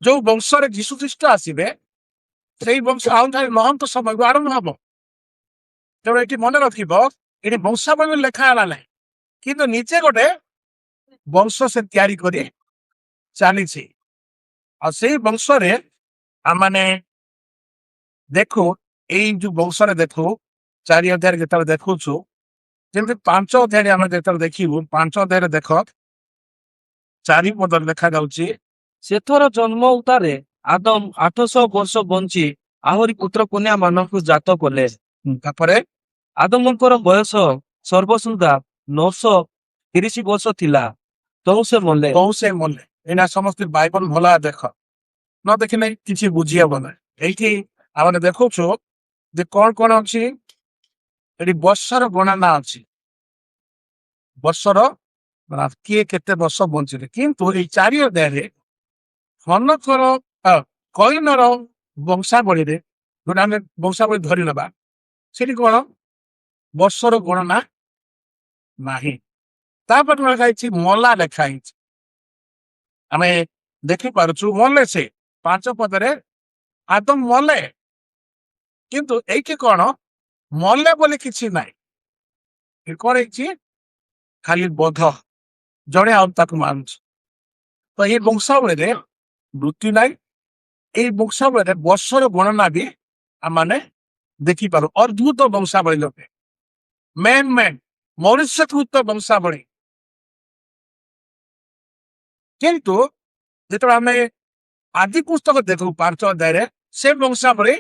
[SPEAKER 1] ଯୋଉ ବଂଶରେ ଯୀଶୁ ଖ୍ରୀଷ୍ଟ ଆସିବେ, ସେଇ ବଂଶ ଆଉ ଥରେ ନୋହଙ୍କ ସମୟକୁ ଆରମ୍ଭ ହବ। ତେଣୁ ଏଠି ମନେ ରଖିବ, ଏଠି ବଂଶାବଳୀ ବୋଲି ଲେଖା ହେଲା ନାହିଁ, କିନ୍ତୁ ନିଜେ ଗୋଟେ ବଂଶ ସେ ତିଆରି କରି ଚାଲିଛି। ଆଉ ସେଇ ବଂଶରେ ଆମମାନେ ଦେଖୁ, ଏଇ ଯୋଉ ବଂଶରେ ଦେଖୁ, 4 ଅଧ୍ୟାୟରେ ଯେତେବେଳେ ଦେଖୁଛୁ, ଯେମିତି 5 ଅଧ୍ୟାୟରେ ଆମେ ଯେତେବେଳେ ଦେଖିବୁ, 5 ଅଧ୍ୟାୟରେ ଦେଖ, 4 ପଦରେ ଲେଖାଯାଉଛି।
[SPEAKER 2] ସେଥର ଜନ୍ମ ଉତ୍ତାରେ ଆଦମ 800 ବର୍ଷ ବଞ୍ଚି ଆହୁରି ପୁତ୍ର କନ୍ୟା ମାନଙ୍କୁ ଜାତ କଲେ।
[SPEAKER 1] ତାପରେ?
[SPEAKER 2] ଆଦମଙ୍କର ବୟସ ସର୍ବସୁଦ୍ଧା 930 ବର୍ଷ ଥିଲା, ତହୁଁ ସେ ମଲେ।
[SPEAKER 1] ତହୁଁ ସେ ମଲେ। ଏଇନା ସମସ୍ତେ ବାଇବଲ ଭଲ ଦେଖ, ନ ଦେଖିଲେ କିଛି ବୁଝି ହବ ନାହିଁ। ଏଇଠି ଆମେ ଦେଖୁଛୁ ଯେ କଣ କଣ ଅଛି ଏଠି। ବର୍ଷର ଗଣନା ଅଛି, ବର୍ଷର ମାନେ କିଏ କେତେ ବର୍ଷ ବଞ୍ଚିଲେ। କିନ୍ତୁ ଏଇ 4 ଅଧ୍ୟାୟରେ ହନକର କଇନର ବଂଶାବଳୀରେ ଯୋଉଟା ଆମେ ବଂଶାବଳୀ ଧରି ନେବା, ସେଠି କଣ ବର୍ଷର ଗଣନା ନାହିଁ। ତାପରେ ଲେଖା ହେଇଛି ମଲା ଲେଖା ହେଇଛି। ଆମେ ଦେଖିପାରୁଛୁ ମଲେ ସେ 5 ପଦରେ। ଆଦମ ମଲେ, କିନ୍ତୁ ଏଇଠି କଣ ମଲେ ବୋଲି କିଛି ନାହିଁ। ଏ କଣ ହେଇଛି? ଖାଲି ବଧ, ଜଣେ ଆଉ ତାକୁ ମାରୁଛି। ତ ଏଇ ବଂଶାବଳୀରେ ମୃତ୍ୟୁ ନାହିଁ। ଏଇ ବଂଶାବଳୀରେ ବର୍ଷର ଗଣନା ବି ଆମମାନେ ଦେଖିପାରୁ। ଅଦ୍ଭୁତ ବଂଶାବଳୀ ଲୋକେ, ମେନ୍ ମେନ୍ ମନୁଷ୍ୟକୃତ ବଂଶାବଳୀ। କିନ୍ତୁ ଯେତେବେଳେ ଆମେ ଆଦି ପୁସ୍ତକ ଦେଖୁ 5 ଅଧ୍ୟାୟରେ, ସେ ବଂଶାବଳୀ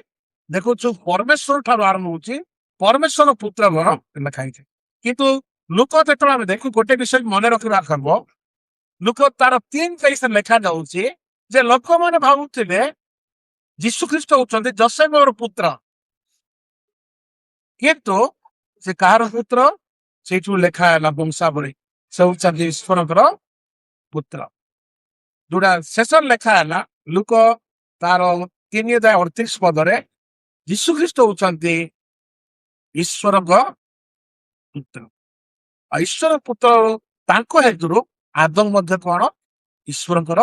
[SPEAKER 1] ଦେଖୁଛୁ ପରମେଶ୍ୱର ଠାରୁ ଆରମ୍ଭ ହଉଛି, ପରମେଶ୍ୱର ପୁତ୍ର ଗଣ ଲେଖା ହେଇଛି। କିନ୍ତୁ ଲୂକ ଯେତେବେଳେ ଆମେ ଦେଖୁ, ଗୋଟେ ବିଷୟ ମନେ ରଖିବା ହବ, ଲୂକ ତାର 3:23 ଲେଖା ଯାଉଛି ଯେ ଲୋକମାନେ ଭାବୁଥିଲେ ଯୀଶୁ ଖ୍ରୀଷ୍ଟ ହଉଛନ୍ତି ଯୋସେଫର ପୁତ୍ର, କିନ୍ତୁ ସେ କାହାର ପୁତ୍ର? ସେଇଠୁ ଲେଖା ହେଲା ବଂଶାବଳୀ, ସେ ହଉଛନ୍ତି ଈଶ୍ୱରଙ୍କର ପୁତ୍ର। ଯୋଉଟା ଶେଷରେ ଲେଖା ହେଲା ଲୂକ ତାର 3 ଅଧ୍ୟାୟ 38 ପଦରେ, ଯୀଶୁ ଖ୍ରୀଷ୍ଟ ହଉଛନ୍ତି ଈଶ୍ୱରଙ୍କ ପୁତ୍ର। ଆଉ ଈଶ୍ୱର ପୁତ୍ର, ତାଙ୍କ ହେତୁରୁ ଆଦମ ମଧ୍ୟ କଣ ଈଶ୍ୱରଙ୍କର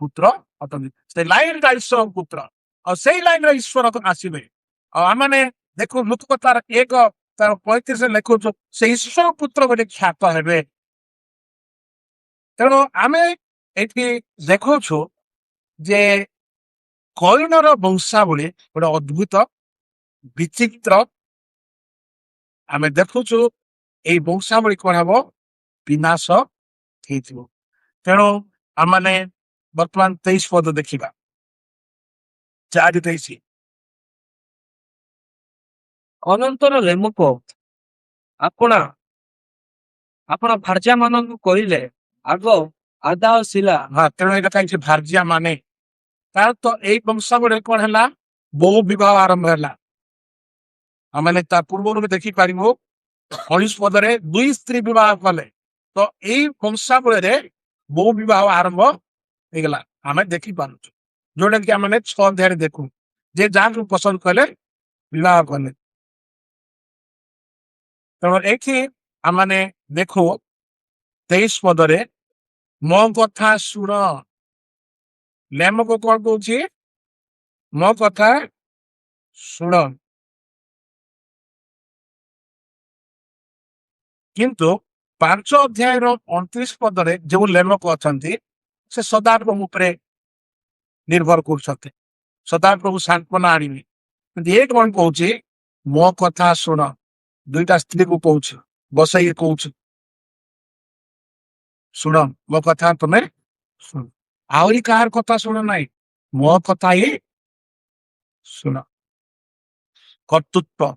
[SPEAKER 1] ପୁତ୍ର ଅଟନ୍ତି। ସେ ଲାଇନଟା ଈଶ୍ୱରଙ୍କ ପୁତ୍ର, ଆଉ ସେଇ ଲାଇନରେ ଈଶ୍ୱର ଆସିବେ। ଆଉ ଆମମାନେ ଦେଖୁ ଲୂକ ତାର 1 ତାର 35 ଲେଖୁଛୁ, ସେ ଈଶ୍ୱର ପୁତ୍ର ବୋଲି ଖ୍ୟାତ ହେବେ। ତେଣୁ ଆମେ ଏଠି ଦେଖୁଛୁ ଯେ କଇନର ବଂଶାବଳୀ ଗୋଟେ ଅଦ୍ଭୁତ ବିଚିତ୍ର। ଆମେ ଦେଖୁଛୁ ଏଇ ବଂଶାବଳୀ କଣ ହବ? ବିନାଶ ହେଇଯିବ। ତେଣୁ ଆମମାନେ ବର୍ତ୍ତମାନ 23 ପଦ ଦେଖିବା, 4:23।
[SPEAKER 2] ଅନନ୍ତର ଲେମକ ଆପଣା ଆପଣା ଭାର୍ଯ୍ୟା ମାନଙ୍କୁ କହିଲେ, ଆଗ ଆଦା ଓ ଶିଲା।
[SPEAKER 1] ହଁ, ତେଣୁ ଏଇଟା କାହିଁକି ଭାର୍ଯ୍ୟା ମାନେ ତାର ତ ଏଇ ବଂଶାବଳୀରେ କଣ ହେଲା? ବହୁ ବିବାହ ଆରମ୍ଭ ହେଲା। ଆମେ ତା ପୂର୍ବରୁ ବି ଦେଖିପାରିବୁ, 19 ପଦରେ ଦୁଇ ସ୍ତ୍ରୀ ବିବାହ କଲେ। ତ ଏଇ ବଂଶାବଳୀରେ ବହୁ ବିବାହ ଆରମ୍ଭ ହେଇଗଲା, ଆମେ ଦେଖିପାରୁଛୁ, ଯୋଉଟା କି ଆମେ 6 ଅଧ୍ୟାୟରେ ଦେଖୁ ଯେ ଯାହାକୁ ପସନ୍ଦ କଲେ ବିବାହ କଲେ। ତେଣୁ ଏଇଠି ଆମମାନେ ଦେଖୁ 23 ପଦରେ, ମୋ କଥା ଶୁଣ। ଲେମକ କଣ କହୁଛି? ମୋ କଥା ଶୁଣ। କିନ୍ତୁ 5 ଅଧ୍ୟାୟର 29 ପଦରେ ଯେଉଁ ଲେମକ ଅଛନ୍ତି, ସେ ସଦାପ୍ରଭୁ ଉପରେ ନିର୍ଭର କରୁଛନ୍ତି, ସଦାପ୍ରଭୁ ସାନ୍ତ୍ୱନା ଆଣିବେ। କିନ୍ତୁ ଏ କଣ କହୁଛି? ମୋ କଥା ଶୁଣ। ଦୁଇଟା ସ୍ତ୍ରୀକୁ କହୁଛି, ବସେଇକି କହୁଛି, ଶୁଣ ମୋ କଥା, ତୁମେ ଶୁଣ, ଆହୁରି କାହାର କଥା ଶୁଣ ନାହିଁ, ମୋ କଥା ହିଁ ଶୁଣ। କର୍ତ୍ତୃତ୍ୱ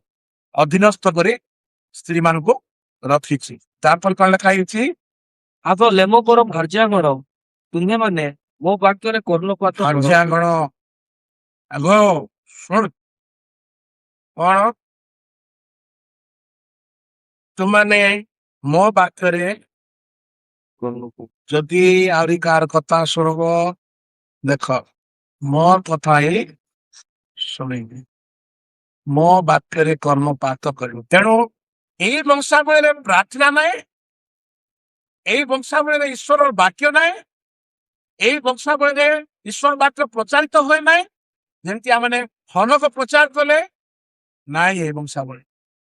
[SPEAKER 1] ଅଧୀନସ୍ଥ କରି ସ୍ତ୍ରୀ ମାନଙ୍କୁ ରଖିଛି। ତାପରେ କଣ ଲେଖା ହେଇଛି?
[SPEAKER 2] ଆଗ ଲେମକର ଭାର୍ଯ୍ୟାଗଣ, ତୁମ୍ଭେମାନେ ମୋ ବାକ୍ୟରେ କର୍ଣ୍ଣପାତ କର।
[SPEAKER 1] ଭାର୍ଯ୍ୟାଗଣ, ଆଗ ଶୁଣ, କଣ ତୁମାନେ ମୋ ବାକ୍ୟରେ ଯଦି ଆହୁରି କାହାର କଥା ଶୁଣିବ, ଦେଖ ମୋ କଥା ହିଁ ଶୁଣିବି, ମୋ ବାକ୍ୟରେ କର୍ଣ୍ଣପାତ କରିବ। ତେଣୁ ଏଇ ବଂଶାବଳୀରେ ପ୍ରାର୍ଥନା ନାହିଁ, ଏଇ ବଂଶାବଳୀରେ ଈଶ୍ୱରର ବାକ୍ୟ ନାହିଁ, ଏଇ ବଂଶାବଳୀରେ ଈଶ୍ୱର ବାକ୍ୟ ପ୍ରଚାରିତ ହୁଏ ନାହିଁ, ଯେମିତି ଆମେ ହନକ ପ୍ରଚାର କଲେ ନାଇଁ। ଏଇ ବଂଶାବଳୀ,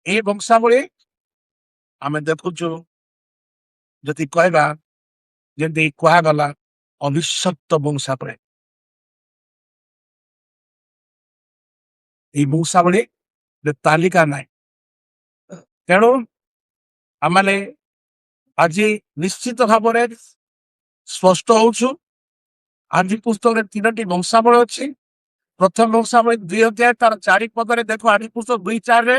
[SPEAKER 1] ଏଇ ବଂଶାବଳୀ ଆମେ ଦେଖୁଛୁ, ଯଦି କହିବା ଯେମିତି କୁହାଗଲା ଅଭିଶପ୍ତ ବଂଶାବଳୀ। ଏଇ ବଂଶାବଳୀ ତାଲିକା ନାହିଁ। ତେଣୁ ଆମମାନେ ଆଜି ନିଶ୍ଚିତ ଭାବରେ ସ୍ପଷ୍ଟ ହଉଛୁ, ଆଦି ପୁସ୍ତକରେ ତିନୋଟି ବଂଶାବଳୀ ଅଛି। ପ୍ରଥମ ବଂଶାବଳୀ 2 ଅଧ୍ୟାୟ ତାର 4 ପଦରେ ଦେଖ, ଆଦି ପୁସ୍ତକ 2:4ରେ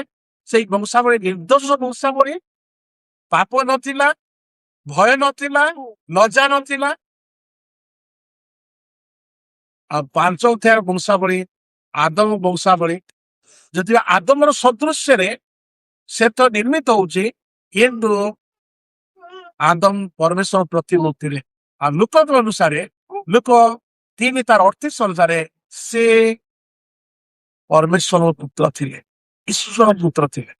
[SPEAKER 1] ସେଇ ବଂଶାବଳୀ ନିର୍ଦ୍ଦୋଷ ବଂଶାବଳୀ, ପାପ ନଥିଲା, ଭୟ ନଥିଲା, ଲଜ୍ଜା ନଥିଲା। ଆଉ 5 ଅଧ୍ୟାୟ ବଂଶାବଳୀ ଆଦମ ବଂଶାବଳୀ, ଯଦି ଆଦମର ସଦୃଶ୍ୟରେ ସେ ତ ନିର୍ମିତ ହଉଛି, କିନ୍ତୁ ଆଦମ ପରମେଶ୍ୱର ପ୍ରତିମୂର୍ତ୍ତିରେ। ଆଉ ଲୂକଙ୍କ ଅନୁସାରେ, ଲୂକ 3 ତାର 38 ଅନୁସାରେ ସେ ପରମେଶ୍ୱର ପୁତ୍ର ଥିଲେ, ଈଶ୍ୱର ପୁତ୍ର ଥିଲେ।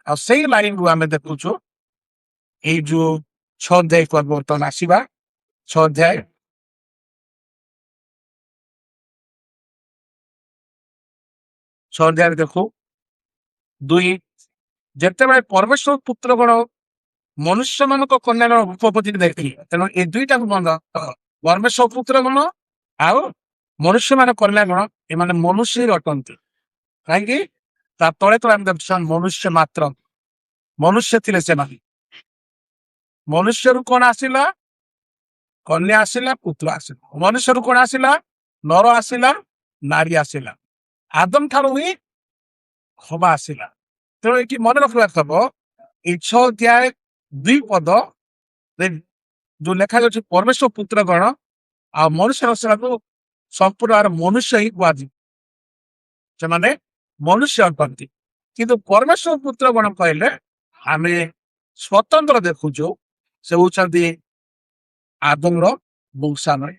[SPEAKER 1] ଆଉ ସେଇ ଲାଇନରୁ ଆମେ ଦେଖୁଛୁ ଏଇ ଯୋଉ 6 ଅଧ୍ୟାୟ ବର୍ତ୍ତମାନ ଆସିବା, 6 ଅଧ୍ୟାୟ। 6 ଅଧ୍ୟାୟରେ ଦେଖୁ 2, ଯେତେବେଳେ ପରମେଶ୍ୱର ପୁତ୍ରଗଣ ମନୁଷ୍ୟମାନଙ୍କ କନ୍ୟାର ରୂପବତୀ ଦେଖିଲେ। ତେଣୁ ଏ ଦୁଇଟାକୁ ବନ୍ଦ, ପରମେଶ୍ୱର ପୁତ୍ରଗଣ ଆଉ ମନୁଷ୍ୟମାନ କନ୍ୟାଗଣ, ଏମାନେ ମନୁଷ୍ୟ ହିଁ ଅଟନ୍ତି। କାହିଁକି ତା ତଳେ ତଳେ ଆମେ ଦେଖୁଛୁ ମନୁଷ୍ୟ ମାତ୍ର ମନୁଷ୍ୟ ଥିଲେ ସେମାନେ। ମନୁଷ୍ୟରୁ କଣ ଆସିଲା? କନ୍ୟା ଆସିଲା, ପୁତ୍ର ଆସିଲା। ମନୁଷ୍ୟରୁ କଣ ଆସିଲା? ନର ଆସିଲା, ନାରୀ ଆସିଲା। ଆଦମ ଠାରୁ ହିଁ ହବା ଆସିଲା। ତେଣୁ ଏଠି ମନେ ରଖିବାକୁ ହବ, ଏଇ 6 ଅଧ୍ୟାୟ 2 ପଦ ଯୋଉ ଲେଖାଯାଉଛି ପରମେଶ୍ୱର ପୁତ୍ର ଗଣ ଆଉ ମନୁଷ୍ୟ ସେମାନଙ୍କୁ ସମ୍ପୂର୍ଣ୍ଣ ଭାବରେ ମନୁଷ୍ୟ ହିଁ କୁହାଯିବ, ସେମାନେ ମନୁଷ୍ୟ ଅଟନ୍ତି। କିନ୍ତୁ ପରମେଶ୍ୱର ପୁତ୍ର ଗଣ କହିଲେ ଆମେ ସ୍ୱତନ୍ତ୍ର ଦେଖୁଛୁ, ସେ ହଉଛନ୍ତି ଆଦମର ବଂଶାନୟ।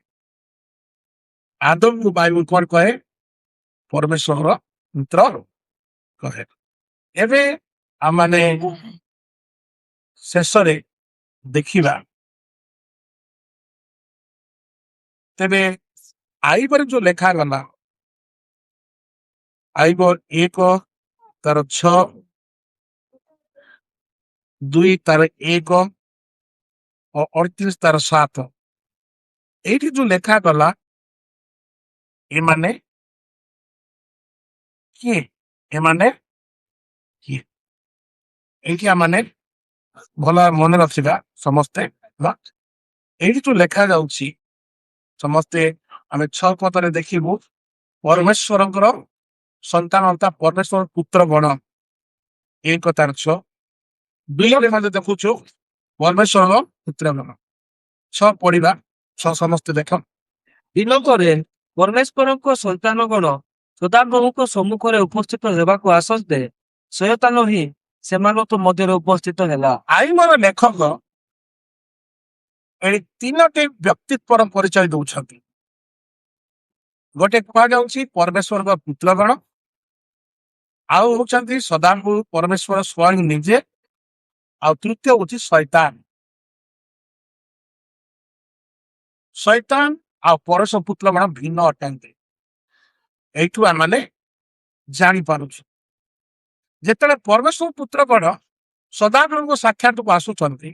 [SPEAKER 1] ଆଦମକୁ ବାଇବଲ କଣ କହେ? ପରମେଶ୍ୱରର ପୁତ୍ର କହେ। ଏବେ ଆମମାନେ ଶେଷରେ ଦେଖିବା, ତେବେ ଆଇବରେ ଯୋଉ ଲେଖାଗଲା, ଆଇବ 1 ତାର 6, 2 ତାର 1 ଓ 38 ତାର 7, ଏଇଠି ଯୋଉ ଲେଖାଗଲା ଏମାନେ କିଏ? ଏମାନେ କିଏ? ଏଇଠି ଆମମାନେ ଭଲ ମନେ ରଖିବା ସମସ୍ତେ। ଏଇଠି ଯୋଉ ଲେଖା ଯାଉଛି ସମସ୍ତେ ଆମେ 6 ପଦରେ ଦେଖିବୁ ପରମେଶ୍ୱରଙ୍କର ସନ୍ତାନ ଅର୍ଥାତ୍ ପରମେଶ୍ୱର ପୁତ୍ର ଗଣ, 1 ତାର 6, 2 ମଧ୍ୟ ଦେଖୁଛୁ ପରମେଶ୍ୱରଙ୍କ ପୁତ୍ର ଗଣ। 6 ପଢିବା, 6 ସମସ୍ତେ ଦେଖ।
[SPEAKER 2] ଦିନକରେ ପରମେଶ୍ୱରଙ୍କ ସନ୍ତାନ ଗଣ ସଦାପ୍ରଭୁଙ୍କ ସମ୍ମୁଖରେ ଉପସ୍ଥିତ ହେବାକୁ ଆସନ୍ତେ ଶୟତାନ ହିଁ ସେମାନଙ୍କ ମଧ୍ୟରେ ଉପସ୍ଥିତ ହେଲା।
[SPEAKER 1] ଆଇମର ଲେଖକ ଏଠି 3ଟି ବ୍ୟକ୍ତିତ୍ୱର ପରିଚୟ ଦଉଛନ୍ତି। ଗୋଟେ କୁହାଯାଉଛି ପରମେଶ୍ୱରଙ୍କ ପୁତ୍ରଗଣ, ଆଉ ହଉଛନ୍ତି ସଦାପ୍ରଭୁ ପରମେଶ୍ୱର ସ୍ୱୟଂ ନିଜେ, ଆଉ ତୃତୀୟ ହଉଛି ଶୟତାନ। ଶୟତାନ ଆଉ ପରମେଶ୍ୱର ପୁତ୍ରଗଣ ଭିନ୍ନ ଅଟନ୍ତି, ଏଇଠୁ ଆମେ ଜାଣିପାରୁଛୁ। ଯେତେବେଳେ ପରମେଶ୍ୱର ପୁତ୍ରଗଣ ସଦାପ୍ରଭୁଙ୍କ ସାକ୍ଷାତକୁ ଆସୁଛନ୍ତି,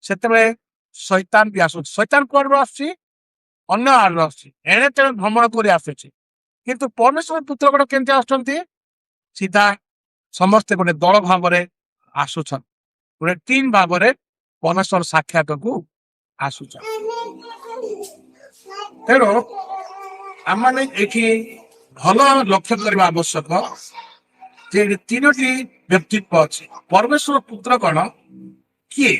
[SPEAKER 1] ସେତେବେଳେ ଶୈତାନ ବି ଆସୁଛି। ଶୈତାନ କୁଆଡୁ ଆସୁଛି? ଅନ୍ୟ ଆଡୁ ଆସୁଛି, ଏଣେ ତେଣେ ଭ୍ରମଣ କରି ଆସୁଛି। କିନ୍ତୁ ପରମେଶ୍ୱର ପୁତ୍ରଗଣ କେମିତି ଆସୁଛନ୍ତି? ସିଧା ସମସ୍ତେ ଗୋଟେ ଦଳ ଭାବରେ ଆସୁଛନ୍ତି, ଗୋଟେ ଟିମ୍ ଭାବରେ ପରମେଶ୍ୱର ସାକ୍ଷାତକୁ ଆସୁଛନ୍ତି। ତେଣୁ ଆମମାନେ ଏଠି ଭଲ ଲକ୍ଷ୍ୟ କରିବା ଆବଶ୍ୟକ ଯେ ଏଠି 3ଟି ବ୍ୟକ୍ତିତ୍ୱ ଅଛି। ପରମେଶ୍ୱର ପୁତ୍ରଗଣ କିଏ?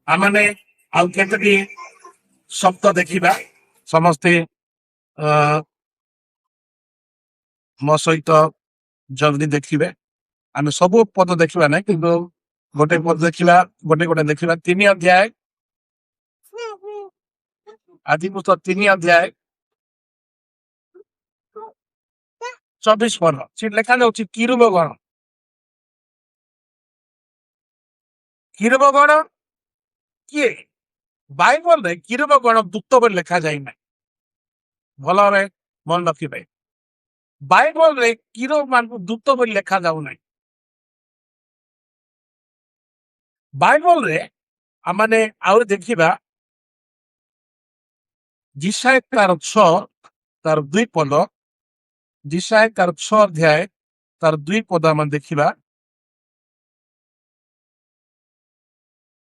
[SPEAKER 1] ଆମମାନେ ଆଉ କେତୋଟି ଶବ୍ଦ ଦେଖିବା, ସମସ୍ତେ ମୋ ସହିତ ଜଲ୍ଦି ଦେଖିବେ। ଆମେ ସବୁ ପଦ ଦେଖିବା ନାହିଁ, କିନ୍ତୁ ଗୋଟେ ପଦ ଦେଖିବା, ଗୋଟେ ଗୋଟେ ଦେଖିବା। 3 ଅଧ୍ୟାୟ, ଆଦିପୁସ୍ତକ 3 ଅଧ୍ୟାୟ 24 ପଦ, ସେଠି ଲେଖାଯାଉଛି କିରୂବ ଗଣ। କିରୂବ ଗଣ କିଏ? ବାଇବଲରେ କିରୂବ ଗଣ ଦୂତ ବୋଲି ଲେଖାଯାଇ ନାହିଁ। ଭଲ ଭାବେ ମନେ ରଖିବେ, ବାଇବଲରେ କିରୂବ ମାନଙ୍କୁ ଦୂତ ବୋଲି ଲେଖାଯାଉ ନାହିଁ। ବାଇବଲରେ ଆମମାନେ ଆହୁରି ଦେଖିବା, ଯିଶାଇୟ ତାର 6 ତାର 2 ପଦ, ଯିଶାଇୟ ତାର 6 ଅଧ୍ୟାୟ ତାର 2 ପଦ ଆମେ ଦେଖିବା।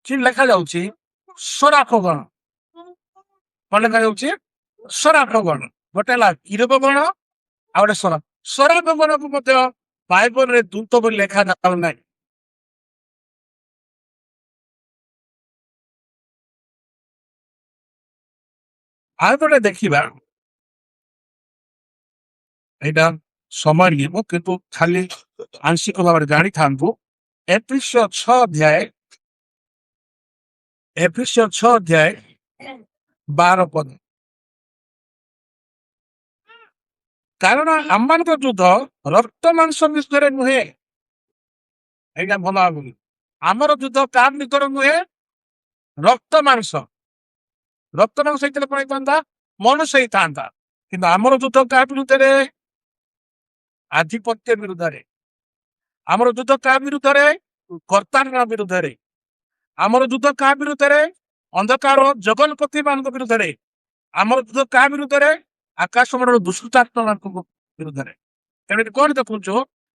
[SPEAKER 1] ସେଠି ଲେଖାଯାଉଛି ସରାଫ ଗଣ। କଣ ଲେଖାଯାଉଛି? ସରାଫ ଗଣ। ଗୋଟେ ହେଲା କିରୂବ ଗଣ, ଆଉ ଗୋଟେ ସରାଫ। ସରାଫ ଗଣକୁ ମଧ୍ୟ ବାଇବଲରେ ଦୂତ ବୋଲି ଲେଖାଯାଉ ନାହିଁ। ଆଉ ଗୋଟେ ଦେଖିବା, ଏଇଟା ସମୟ ନିବ, କିନ୍ତୁ ଖାଲି ଆଂଶିକ ଭାବରେ ଜାଣିଥାନ୍ତୁ। ଏଫିସୀୟ 6 ଅଧ୍ୟାୟ, ଏଫିସୀୟ 6 ଅଧ୍ୟାୟ 12 ପଦ, କାରଣ ଆମମାନଙ୍କ ଯୁଦ୍ଧ ରକ୍ତ ମାଂସ ବିଷୟରେ ନୁହେଁ। ଏଇଟା ଭଲ ଭାବରେ, ଆମର ଯୁଦ୍ଧ କାହା ଭିତରେ ନୁହେଁ? ରକ୍ତ ମାଂସ। ରକ୍ତ ମାଂସ ହେଇଥିଲେ କଣ ହେଇଥାନ୍ତା? ମନୁଷ୍ୟ ହେଇଥାନ୍ତା। କିନ୍ତୁ ଆମର ଯୁଦ୍ଧ କାହା ବିରୁଦ୍ଧରେ? ଆଧିପତ୍ୟ ବିରୁଦ୍ଧରେ। ଆମର ଯୁଦ୍ଧ କାହା ବିରୁଦ୍ଧରେ? କର୍ତ୍ତାଙ୍କ ବିରୁଦ୍ଧରେ। ଆମର ଯୁଦ୍ଧ କାହା ବିରୁଦ୍ଧରେ? ଅନ୍ଧକାର ଜଗତପତି ମାନଙ୍କ ବିରୁଦ୍ଧରେ। ଆମର ଯୁଦ୍ଧ କାହା ବିରୁଦ୍ଧରେ? ଆକାଶମଣ୍ଡଳ ଦୁଷ୍ଟାତ୍ମା ବିରୁଦ୍ଧରେ। ତେଣୁ ଏଠି କଣ ଦେଖୁଛୁ?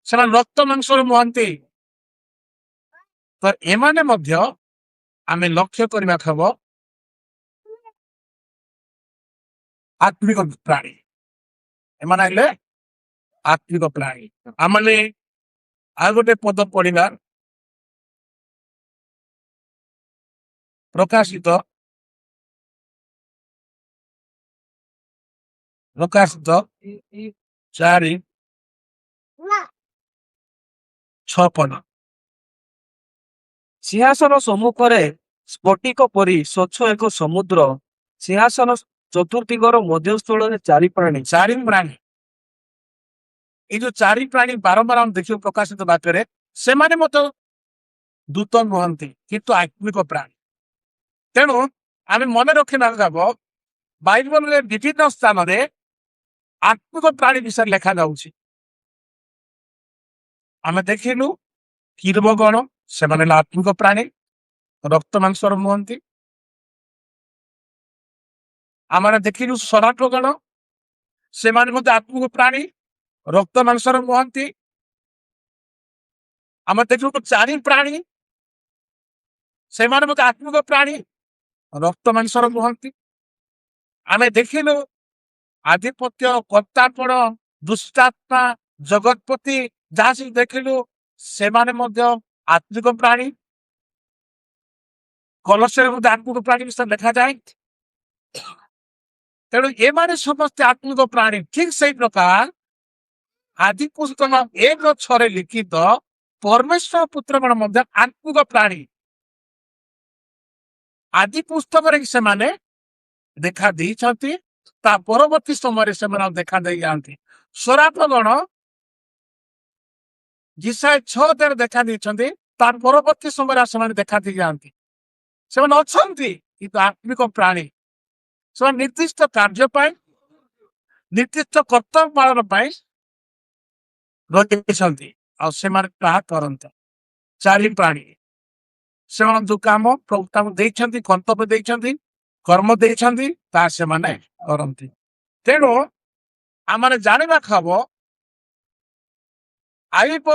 [SPEAKER 1] ସେମାନେ ରକ୍ତ ମାଂସର ନୁହନ୍ତି। ତ ଏମାନେ ମଧ୍ୟ ଆମେ ଲକ୍ଷ୍ୟ କରିବା ହବ ଆତ୍ମିକ ପ୍ରାଣୀ। ଏମାନେ ହେଲେ ଆତ୍ମିକ ପ୍ରାଣୀ। ଆମେ ଆଉ ଗୋଟେ ପଦ ପଢିବା, ପ୍ରକାଶିତ 4:6 ପଦ।
[SPEAKER 2] ସିଂହାସନ ସମ୍ମୁଖରେ ସ୍ଫଟିକ ପରି ସ୍ୱଚ୍ଛ ଏକ ସମୁଦ୍ର, ସିଂହାସନ ଚତୁର୍ଦିଗର ମଧ୍ୟସ୍ଥଳରେ ଚାରି ପ୍ରାଣୀ।
[SPEAKER 1] ଚାରି ପ୍ରାଣୀ। ଏଇ ଯୋଉ ଚାରି ପ୍ରାଣୀ ବାରମ୍ବାର ଆମେ ଦେଖିବୁ ପ୍ରକାଶିତ ବାକ୍ୟରେ, ସେମାନେ ମଧ୍ୟ ଦୂତ ନୁହନ୍ତି, କିନ୍ତୁ ଆତ୍ମିକ ପ୍ରାଣୀ। ତେଣୁ ଆମେ ମନେ ରଖିବା যাব, ବାଇବଲରେ ବିଭିନ୍ନ ସ୍ଥାନରେ ଆତ୍ମିକ ପ୍ରାଣୀ ବିଷୟରେ ଲେଖାଯାଉଛି। ଆମେ ଦେଖିଲୁ କିରବଗଣ, ସେମାନେ ହେଲେ ଆତ୍ମିକ ପ୍ରାଣୀ, ରକ୍ତ ମାଂସର ନୁହନ୍ତି। ଆମେ ଦେଖିଲୁ ସରାଟଗଣ, ସେମାନେ ମଧ୍ୟ ଆତ୍ମିକ ପ୍ରାଣୀ, ରକ୍ତ ମାଂସର ନୁହନ୍ତି। ଆମେ ଦେଖିଲୁ ଚାରି ପ୍ରାଣୀ, ସେମାନେ ମଧ୍ୟ ଆତ୍ମିକ ପ୍ରାଣୀ, ରକ୍ତ ମାଂସର ନୁହନ୍ତି। ଆମେ ଦେଖିଲୁ ଆଧିପତ୍ୟ, କର୍ତ୍ତାପଣ, ଦୁଷ୍ଟାତ୍ମା, ଜଗତପତି, ଯାହା ସବୁ ଦେଖିଲୁ ସେମାନେ ମଧ୍ୟ ଆତ୍ମିକ ପ୍ରାଣୀ। କଲସରେ ମଧ୍ୟ ଆତ୍ମିକ ପ୍ରାଣୀ ବିଷୟରେ ଲେଖାଯାଏ। ତେଣୁ ଏମାନେ ସମସ୍ତେ ଆତ୍ମିକ ପ୍ରାଣୀ। ଠିକ ସେଇ ପ୍ରକାର ଆଦି ପୁସ୍ତକ 1:6 ଲିଖିତ ପରମେଶ୍ୱର ପୁତ୍ରଗଣ ମଧ୍ୟ ଆତ୍ମିକ ପ୍ରାଣୀ। ଆଦି ପୁସ୍ତକରେ ସେମାନେ ଦେଖା ଦେଇଛନ୍ତି, ତା ପରବର୍ତ୍ତୀ ସମୟରେ ସେମାନେ ଆଉ ଦେଖା ଦେଇଯାଆନ୍ତି। ସରାପଗଣ ଯିଶାଇୟ 6:13 ଦେଖା ଦେଇଛନ୍ତି, ତାର ପରବର୍ତ୍ତୀ ସମୟରେ ଆଉ ସେମାନେ ଦେଖା ଦେଇଯାଆନ୍ତି। ସେମାନେ ଅଛନ୍ତି, କିନ୍ତୁ ଆତ୍ମିକ ପ୍ରାଣୀ। ସେମାନେ ନିର୍ଦ୍ଦିଷ୍ଟ କାର୍ଯ୍ୟ ପାଇଁ, ନିର୍ଦ୍ଦିଷ୍ଟ କର୍ତ୍ତବ୍ୟ ପାଳନ ପାଇଁ ରହିଛନ୍ତି, ଆଉ ସେମାନେ ତାହା କରନ୍ତି। ଚାରି ପ୍ରାଣୀ ସେମାନେ ଯୋଉ କାମ ପ୍ରଭୁ ତାଙ୍କୁ ଦେଇଛନ୍ତି, କର୍ତ୍ତବ୍ୟ ଦେଇଛନ୍ତି, କର୍ମ ଦେଇଛନ୍ତି, ତାହା ସେମାନେ କରନ୍ତି। ତେଣୁ ଆମେ ଜାଣିବା ହବ, ଆଇବ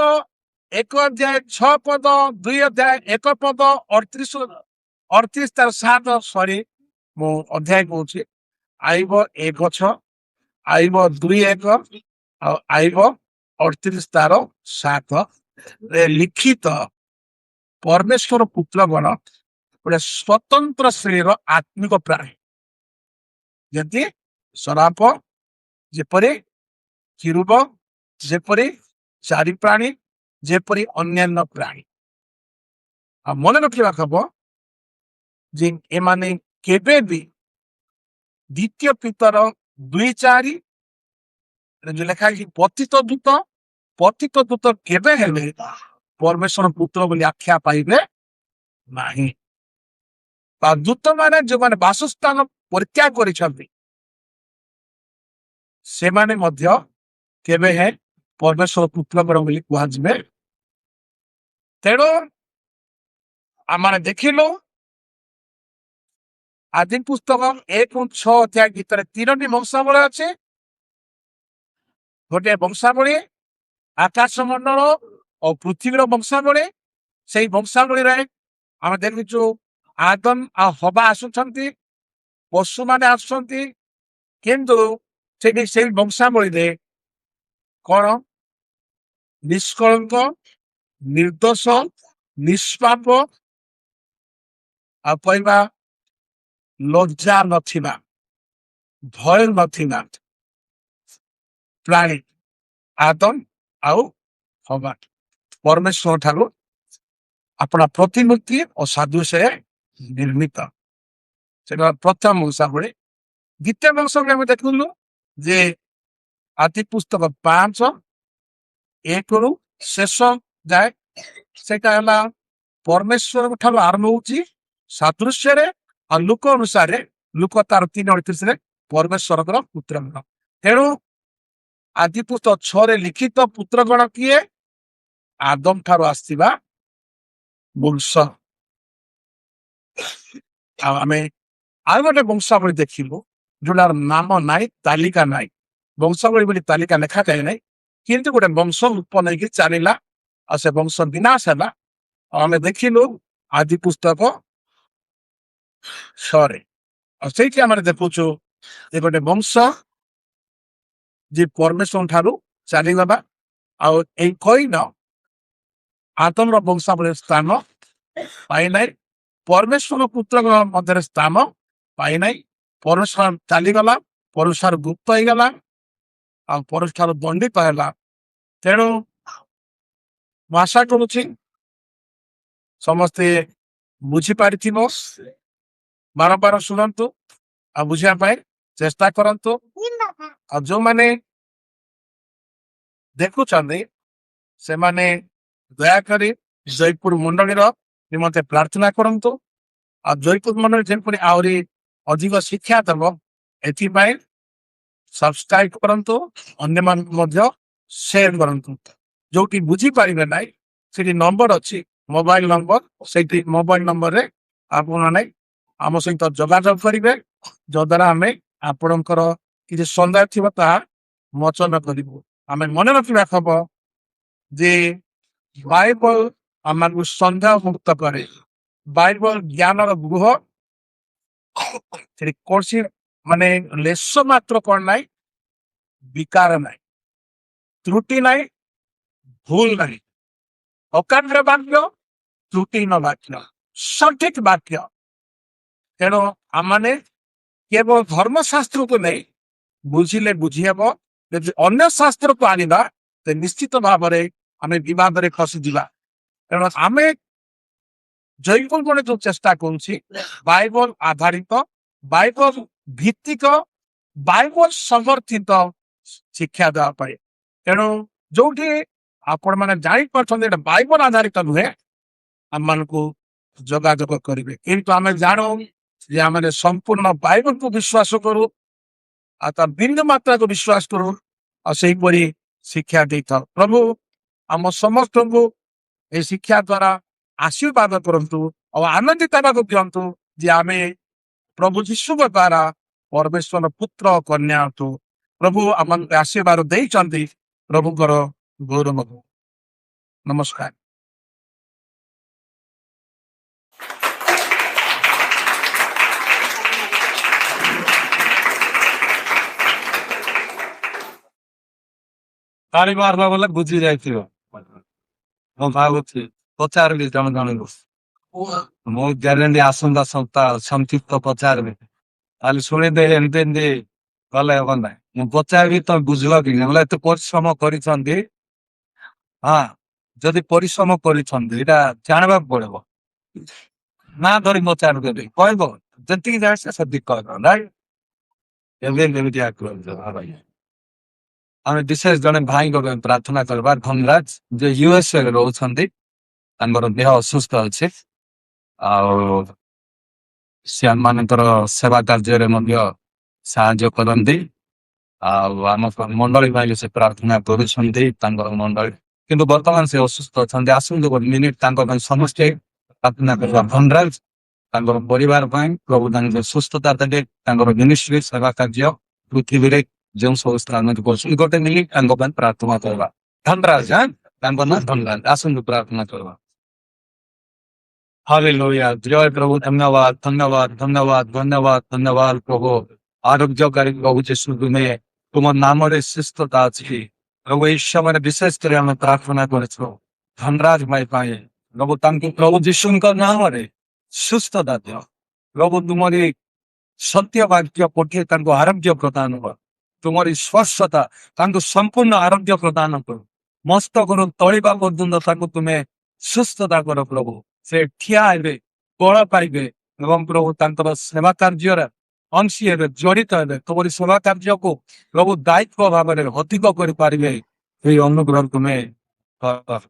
[SPEAKER 1] 1 ଅଧ୍ୟାୟ 6 ପଦ, 2 ଅଧ୍ୟାୟ 1 ପଦ, 38 ତାର 7, ସରି ମୁଁ ଅଧ୍ୟାୟ କହୁଛି, ଆଇବ 1:6, ଆଇବ 2:1, ଆଉ ଆଇବ 38 ତାର 7 ରେ ଲିଖିତ ପରମେଶ୍ୱର ପୁତ୍ରଗଣ ଗୋଟେ ସ୍ୱତନ୍ତ୍ର ଶ୍ରେଣୀର ଆତ୍ମିକ ପ୍ରାଣୀ, ଯେମିତି ସରାପ, ଯେପରି କିରୁବ, ଯେପରି ଚାରି ପ୍ରାଣୀ, ଯେପରି ଅନ୍ୟାନ୍ୟ ପ୍ରାଣୀ। ଆଉ ମନେ ରଖିବା ହବ ଯେ ଏମାନେ କେବେ ବି ଦ୍ୱିତୀୟ ପିତର 2:4 ଯୋଉ ଲେଖା ହେଇଛି ପତିତ ଦୂତ, ପତିତ ଦୂତ କେବେ ହେଲେ ପରମେଶ୍ୱର ପୁତ୍ର ବୋଲି ଆଖ୍ୟା ପାଇବେ ନାହିଁ। ବା ଦୂତମାନେ ଯୋଉମାନେ ବାସସ୍ଥାନ ପରିତ୍ୟାଗ କରିଛନ୍ତି, ସେମାନେ ମଧ୍ୟ କେବେ ହେଁ ପରମେଶ୍ୱର ପୁତ୍ରଗଣ ବୋଲି କୁହାଯିବେ। ତେଣୁ ଆମେ ଦେଖିଲୁ ଆଦି ପୁସ୍ତକ 1:6 ଅଧ୍ୟାୟ ଭିତରେ ତିନୋଟି ବଂଶାବଳୀ ଅଛି। ଗୋଟିଏ ବଂଶାବଳୀ ଆକାଶ ମଣ୍ଡଳ ଓ ପୃଥିବୀର ବଂଶାବଳୀ। ସେଇ ବଂଶାବଳୀରେ ଆମେ ଦେଖୁଛୁ ଆଦମ ଆଉ ହବା ଆସୁଛନ୍ତି, ପଶୁମାନେ ଆସୁଛନ୍ତି, କିନ୍ତୁ ସେଠି ସେଇ ବଂଶାବଳୀରେ କଣ ନିଷ୍କଳଙ୍କ, ନିର୍ଦ୍ଦୋଷ, ନିଷ୍ପାପ, ଆଉ କହିବା ଲଜ୍ଜା ନଥିବା, ଭୟ ନଥିବା ପ୍ରାଣୀ ଆଦମ ଆଉ ହବା ପରମେଶ୍ୱର ଠାରୁ ଆପଣା ପ୍ରତିମୂର୍ତ୍ତି ଓ ସାଦୃଶ୍ୟରେ ନିର୍ମିତ। ସେଟା ପ୍ରଥମ ବଂଶାବଳୀ। ଦ୍ୱିତୀୟ ବଂଶାବଳୀ ଆମେ ଦେଖିଲୁ ଯେ ଆଦି ପୁସ୍ତକ 5:1ରୁ ଶେଷ ଯାଏ, ସେଇଟା ହେଲା ପରମେଶ୍ୱରଙ୍କ ଠାରୁ ଆରମ୍ଭ ହଉଛି ସାଦୃଶ୍ୟରେ, ଆଉ ଲୋକ ଅନୁସାରେ ଲୋକ ତାର 3:38ରେ ପରମେଶ୍ୱରଙ୍କର ପୁତ୍ର। ତେଣୁ ଆଦି ପୁସ୍ତକ 6ରେ ଲିଖିତ ପୁତ୍ରଗଣ କିଏ? ଆଦମ ଠାରୁ ଆସିଥିବା ବଂଶ। ଆଉ ଆମେ ଆଉ ଗୋଟେ ବଂଶାବଳୀ ଦେଖିବୁ, ଯୋଉଟାର ନାମ ନାହିଁ, ତାଲିକା ନାହିଁ, ବଂଶାବଳୀ ବୋଲି ତାଲିକା ଲେଖାଯାଏ ନାହିଁ, କିନ୍ତୁ ଗୋଟେ ବଂଶ ଉତ୍ପନ୍ନ ହେଇକି ଚାଲିଲା ଆଉ ସେ ବଂଶ ବିନାଶ ହେଲା। ଆଉ ଆମେ ଦେଖିଲୁ ଆଦି ପୁସ୍ତକ 6ରେ। ଆଉ ସେଇଠି ଆମେ ଦେଖୁଛୁ ଯେ ଗୋଟେ ବଂଶ ଯେ ପରମେଶ୍ୱର ଠାରୁ ଚାଲିଗଲା। ଆଉ ଏଇ କଇନ ଆଦମର ବଂଶାବଳୀ ସ୍ଥାନ ପାଇନାହିଁ, ପରମେଶ୍ୱର ପୁତ୍ରଙ୍କ ମଧ୍ୟରେ ସ୍ଥାନ ପାଇନାହିଁ। ପରମେଶ୍ୱର ଚାଲିଗଲା, ପରମେଶ୍ୱର ଗୁପ୍ତ ହେଇଗଲା ଆଉ ପରମେଶ୍ୱର ଦଣ୍ଡିତ ହେଲା। ତେଣୁ ମୁଁ ଆଶା କରୁଛି ସମସ୍ତେ ବୁଝିପାରିଥିବ। ବାରମ୍ବାର ଶୁଣନ୍ତୁ ଆଉ ବୁଝିବା ପାଇଁ ଚେଷ୍ଟା କରନ୍ତୁ। ଆଉ ଯୋଉମାନେ ଦେଖୁଛନ୍ତି, ସେମାନେ ଦୟାକରି ଜୟପୁର ମଣ୍ଡଳୀର ନିମନ୍ତେ ପ୍ରାର୍ଥନା କରନ୍ତୁ। ଆଉ ଜୟପୁର ମଣ୍ଡଳୀ ଯେପରି ଆହୁରି ଅଧିକ ଶିକ୍ଷା ଦେବ, ଏଥିପାଇଁ ସବସ୍କ୍ରାଇବ କରନ୍ତୁ, ଅନ୍ୟମାନଙ୍କୁ ମଧ୍ୟ ସେୟାର କରନ୍ତୁ। ଯୋଉଠି ବୁଝିପାରିବେ ନାହିଁ, ସେଠି ନମ୍ବର ଅଛି, ମୋବାଇଲ ନମ୍ବର। ସେଇଠି ମୋବାଇଲ ନମ୍ବରରେ ଆପଣମାନେ ଆମ ସହିତ ଯୋଗାଯୋଗ କରିବେ, ଯଦ୍ୱାରା ଆମେ ଆପଣଙ୍କର କିଛି ସନ୍ଦେହ ଥିବ ତାହା ମୋଚନ କରିବୁ। ଆମେ ମନେ ରଖିବା ହବ ଯେ ବାଇବଲ ଆମକୁ ସନ୍ଦେହ ମୁକ୍ତ କରେ। ବାଇବଲ ଜ୍ଞାନର ଗୃହ। ସେଠି କୌଣସି ମାନେ ଲେଶ ମାତ୍ର କଣ ନାହିଁ? ବିକାର ନାହିଁ, ତ୍ରୁଟି ନାହିଁ, ଭୁଲ ନାହିଁ। ଅକାଟ୍ୟ ବାକ୍ୟ, ତ୍ରୁଟିହୀନ ବାକ୍ୟ, ସଠିକ ବାକ୍ୟ। ତେଣୁ ଆମମାନେ କେବଳ ଧର୍ମଶାସ୍ତ୍ରକୁ ନେଇ ବୁଝିଲେ ବୁଝି ହେବ। ଯଦି ଅନ୍ୟ ଶାସ୍ତ୍ରକୁ ଆଣିବା, ତ ନିଶ୍ଚିତ ଭାବରେ ଆମେ ବିବାଦରେ ଖସିଯିବା। ତେଣୁ ଆମେ ଜୟପୁର ଗଣ ଯୋଉ ଚେଷ୍ଟା କରୁଛି, ବାଇବଲ ଆଧାରିତ, ବାଇବଲ ଭିତ୍ତିକ, ବାଇବଲ ସମର୍ଥିତ ଶିକ୍ଷା ଦେବା ପାଇଁ। ତେଣୁ ଯୋଉଠି ଆପଣ ମାନେ ଜାଣିପାରୁଛନ୍ତି ଏଇଟା ବାଇବଲ ଆଧାରିତ ନୁହେଁ, ଆମମାନଙ୍କୁ ଯୋଗାଯୋଗ କରିବେ। କିନ୍ତୁ ଆମେ ଜାଣୁ ଯେ ଆମେ ସମ୍ପୂର୍ଣ୍ଣ ବାଇବଲକୁ ବିଶ୍ୱାସ କରୁ ଆଉ ତାର ବିନ୍ଦୁ ମାତ୍ରାକୁ ବିଶ୍ୱାସ କରୁ ଆଉ ସେହିପରି ଶିକ୍ଷା ଦେଇଥାଉ। ପ୍ରଭୁ ଆମ ସମସ୍ତଙ୍କୁ ଏହି ଶିକ୍ଷା ଦ୍ୱାରା ଆଶୀର୍ବାଦ କରନ୍ତୁ ଆଉ ଆନନ୍ଦିତ ହେବାକୁ ଦିଅନ୍ତୁ ଯେ ଆମେ ପ୍ରଭୁ ଯୀଶୁଙ୍କ ଦ୍ୱାରା ପରମେଶ୍ୱର ପୁତ୍ର କନ୍ୟା ଅଟୁ। ପ୍ରଭୁ ଆମମାନଙ୍କୁ ଆଶୀର୍ବାଦ ଦେଇଛନ୍ତି। ପ୍ରଭୁଙ୍କର ଗୌରବ ହଉ। ନମସ୍କାର।
[SPEAKER 2] ତାଳି ମାରିଲା ବୋଲେ ବୁଝି ଯାଇଥିବ। ମୁଁ ଭାବୁଛି ପଚାରିବି ଜଣେ ଜଣଙ୍କୁ। ମୁଁ ଗ୍ୟାରେଣ୍ଟି ଆସନ୍ତା ସପ୍ତାହ ସଂକ୍ଷିପ୍ତ ପଚାରିବି। ତାହେଲେ ଶୁଣିଦେ, ଏମିତି ଏମିତି ଗଲେ ହବ ନାହିଁ। ମୁଁ ପଚାରିବି, ତମେ ବୁଝିଲ କି ନାହିଁ? ବୋଲେ ଏତେ ପରିଶ୍ରମ କରିଛନ୍ତି। ହଁ, ଯଦି ପରିଶ୍ରମ କରିଛନ୍ତି, ଏଇଟା ଜାଣିବାକୁ ପଡିବ ନା। ଧରି ପଚାରିଦେବି, କହିବ, ଯେତିକି ଜାଣିଛ ସେତିକି କହିବ। ନାଇଁ, ଏବେ ଏମିତି ଭାଇ ଆମେ ବିଶେଷ ଜଣେ ଭାଇଙ୍କ ପାଇଁ ପ୍ରାର୍ଥନା କରିବା, ଧନରାଜ, ଯେ ୟୁଏସଏ ରେ ରହୁଛନ୍ତି। ତାଙ୍କର ଦେହ ଅସୁସ୍ଥ ଅଛି ଆଉ ସେ ଆମମାନଙ୍କର ସେବା କାର୍ଯ୍ୟରେ ମଧ୍ୟ ସାହାଯ୍ୟ କରନ୍ତି। ଆଉ ଆମ ମଣ୍ଡଳୀ ପାଇଁ ସେ ପ୍ରାର୍ଥନା କରୁଛନ୍ତି, ତାଙ୍କର ମଣ୍ଡଳୀ। କିନ୍ତୁ ବର୍ତ୍ତମାନ ସେ ଅସୁସ୍ଥ ଅଛନ୍ତି। ଆସନ୍ତୁ, ଗୋଟେ ମିନିଟ ତାଙ୍କ ପାଇଁ ସମସ୍ତେ ପ୍ରାର୍ଥନା କରିବା। ଧନରାଜ, ତାଙ୍କର ପରିବାର ପାଇଁ ପ୍ରଭୁ ତାଙ୍କ ସୁସ୍ଥତା ଦେବେ। ତାଙ୍କର ମିନିଷ୍ଟ୍ରି, ସେବା କାର୍ଯ୍ୟ ପୃଥିବୀରେ ଯେଉଁ ସବୁ ସ୍ଥାନରେ କରୁଛନ୍ତି, ଗୋଟେ ମିନିଟ ତାଙ୍କ ପାଇଁ ପ୍ରାର୍ଥନା କରିବା। ଧନରାଜ, ହଁ, ତାଙ୍କ ନାଁ ଧନରାଜ। ଆସନ୍ତୁ, ପ୍ରାର୍ଥନା କରିବା। ହାଲେଲୁୟା, ଜୟ ପ୍ରଭୁ। ଧନ୍ୟବାଦ, ଧନ୍ୟବାଦ, ଧନ୍ୟବାଦ, ଧନ୍ୟବାଦ, ଧନ୍ୟବାଦ ପ୍ରଭୁ। ଆରୋଗ୍ୟକାରୀ ପ୍ରଭୁ ଯୀଶୁ ତୁମେ, ତୁମ ନାମରେ ସୁସ୍ଥତା ଅଛି। ପ୍ରଭୁ, ଏହି ସମୟରେ ବିଶେଷ କରି ଆମେ ପ୍ରାର୍ଥନା କରୁଛୁ ଧନରାଜ ଭାଇ ପାଇଁ। ପ୍ରଭୁ, ତାଙ୍କୁ ପ୍ରଭୁ ଯୀଶୁଙ୍କ ନାମରେ ସୁସ୍ଥତା ଦିଅ। ପ୍ରଭୁ, ତୁମରି ସତ୍ୟ ବାକ୍ୟ ପଠେଇ ତାଙ୍କୁ ଆରୋଗ୍ୟ ପ୍ରଦାନ କର। ତୁମରି ସ୍ପର୍ଶତା ତାଙ୍କୁ ସମ୍ପୂର୍ଣ୍ଣ ଆରୋଗ୍ୟ ପ୍ରଦାନ କର। ମସ୍ତକରୁ ତଳିପା ପର୍ଯ୍ୟନ୍ତ ତାଙ୍କୁ ତୁମେ ସୁସ୍ଥତା କର ପ୍ରଭୁ। ସେ ଠିଆ ହେବେ, ବଳ ପାଇବେ ଏବଂ ପ୍ରଭୁ ତାଙ୍କର ସେବା କାର୍ଯ୍ୟରେ ଅଂଶୀ ହେବେ, ଜଡ଼ିତ ହେବେ। ତୁମରି ସେବା କାର୍ଯ୍ୟକୁ ପ୍ରଭୁ ଦାୟିତ୍ୱ ଭାବରେ ଅଧିକ କରିପାରିବେ, ଏହି ଅନୁଗ୍ରହ ତୁମେ କର।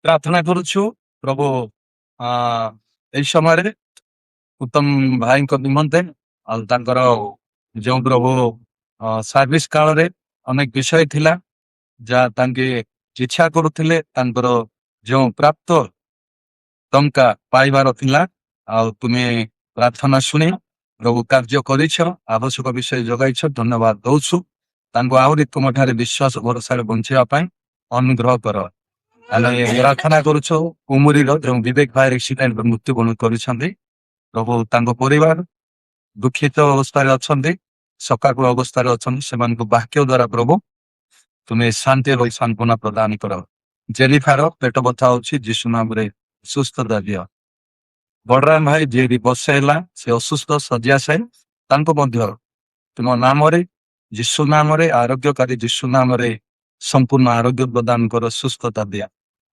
[SPEAKER 2] ପ୍ରାର୍ଥନା କରୁଛୁ ପ୍ରଭୁ ଏଇ ସମୟରେ ଉତ୍ତମ ଭାଇଙ୍କ ନିମନ୍ତେ ଆଉ ତାଙ୍କର ଯେଉଁ ପ୍ରଭୁ
[SPEAKER 3] ସର୍ଭିସ କାଳରେ ଅନେକ ବିଷୟ ଥିଲା ଯାହା ତାଙ୍କେ ଇଚ୍ଛା କରୁଥିଲେ, ତାଙ୍କର ଯେଉଁ ପ୍ରାପ୍ତ ଟଙ୍କା ପାଇବାର ଥିଲା। ଆଉ ତୁମେ ପ୍ରାର୍ଥନା ଶୁଣି ପ୍ରଭୁ କାର୍ଯ୍ୟ କରିଛ, ଆବଶ୍ୟକ ବିଷୟ ଯୋଗାଇଛ, ଧନ୍ୟବାଦ ଦଉଛୁ। ତାଙ୍କୁ ଆହୁରି ତୁମଠାରେ ବିଶ୍ୱାସ ଭରସାରେ ବଞ୍ଚିବା ପାଇଁ ଅନୁଗ୍ରହ କର। ଆମେ ପ୍ରାର୍ଥନା କରୁଛୁ କୁମୁରିର ଯେଉଁ ବିବେକ ଭାଇ ଆକ୍ସିଡେଣ୍ଟ ମୃତ୍ୟୁବରଣ କରିଛନ୍ତି, ପ୍ରଭୁ ତାଙ୍କ ପରିବାର ଦୁଃଖିତ ଅବସ୍ଥାରେ ଅଛନ୍ତି, ଶୋକାକୁଳ ଅବସ୍ଥାରେ ଅଛନ୍ତି। ସେମାନଙ୍କୁ ବାକ୍ୟ ଦ୍ଵାରା ପ୍ରଭୁ ତୁମେ ଶାନ୍ତି ଏବଂ ସାନ୍ତ୍ୱନା ପ୍ରଦାନ କର। ଜେନିଫାର ପେଟ ବଥା ହଉଛି, ଯୀଶୁ ନାମରେ ସୁସ୍ଥତା ଦିଅ। ବଳରାମ ଭାଇ ଯିଏ ବି ବର୍ଷେ ହେଲା ସେ ଅସୁସ୍ଥ ଶଯ୍ୟାଶାୟୀ, ତାଙ୍କୁ ମଧ୍ୟ ତୁମ ନାମରେ, ଯୀଶୁ ନାମରେ, ଆରୋଗ୍ୟକାରୀ ଯୀଶୁ ନାମରେ ସମ୍ପୂର୍ଣ୍ଣ ଆରୋଗ୍ୟ ପ୍ରଦାନ କର, ସୁସ୍ଥତା ଦିଅ।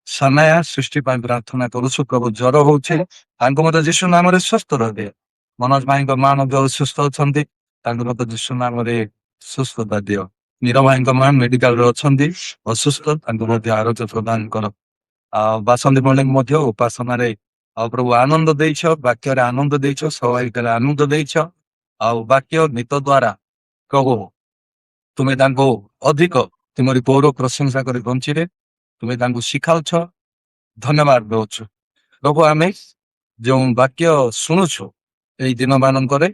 [SPEAKER 3] ସାନାୟା ସୃଷ୍ଟି ପାଇଁ ପ୍ରାର୍ଥନା କରୁଛୁ, ପ୍ରଭୁ ଜ୍ୱର ହଉଛି, ତାଙ୍କୁ ମଧ୍ୟ ଯୀଶୁ ନାମରେ ସୁସ୍ଥତା ଦିଅ। ମନୋଜ ଭାଇଙ୍କ ମା ମଧ୍ୟ ଅସୁସ୍ଥ ଅଛନ୍ତି, ତାଙ୍କୁ ମଧ୍ୟ ଯୀଶୁ ନାମରେ ସୁସ୍ଥତା ଦିଅ। ନୀର ଭାଇଙ୍କ ମା ମେଡିକାଲରେ ଅଛନ୍ତି ଅସୁସ୍ଥ, ତାଙ୍କୁ ମଧ୍ୟ ଆରୋଗ୍ୟ ପ୍ରଦାନ କର। ଆଉ ବାସନ୍ତୀ ମଲ୍ଲିକ ମଧ୍ୟ ଉପାସନାରେ ଆଉ ପ୍ରଭୁ ଆନନ୍ଦ ଦେଇଛ, ବାକ୍ୟରେ ଆନନ୍ଦ ଦେଇଛ, ସହଭାଗିତାରେ ଆନନ୍ଦ ଦେଇଛ। ଆଉ ବାକ୍ୟ ଗୀତ ଦ୍ଵାରା ପ୍ରଭୁ ତୁମେ ତାଙ୍କୁ ଅଧିକ ତୁମରି ଗୌରବ ପ୍ରଶଂସା କରି ବଞ୍ଚିବେ, ତୁମେ ତାଙ୍କୁ ଶିଖାଉଛ, ଧନ୍ୟବାଦ ଦଉଛୁ। ପ୍ରଭୁ ଆମେ ଯେଉଁ ବାକ୍ୟ ଶୁଣୁଛୁ ଏଇ ଦିନ ମାନଙ୍କରେ,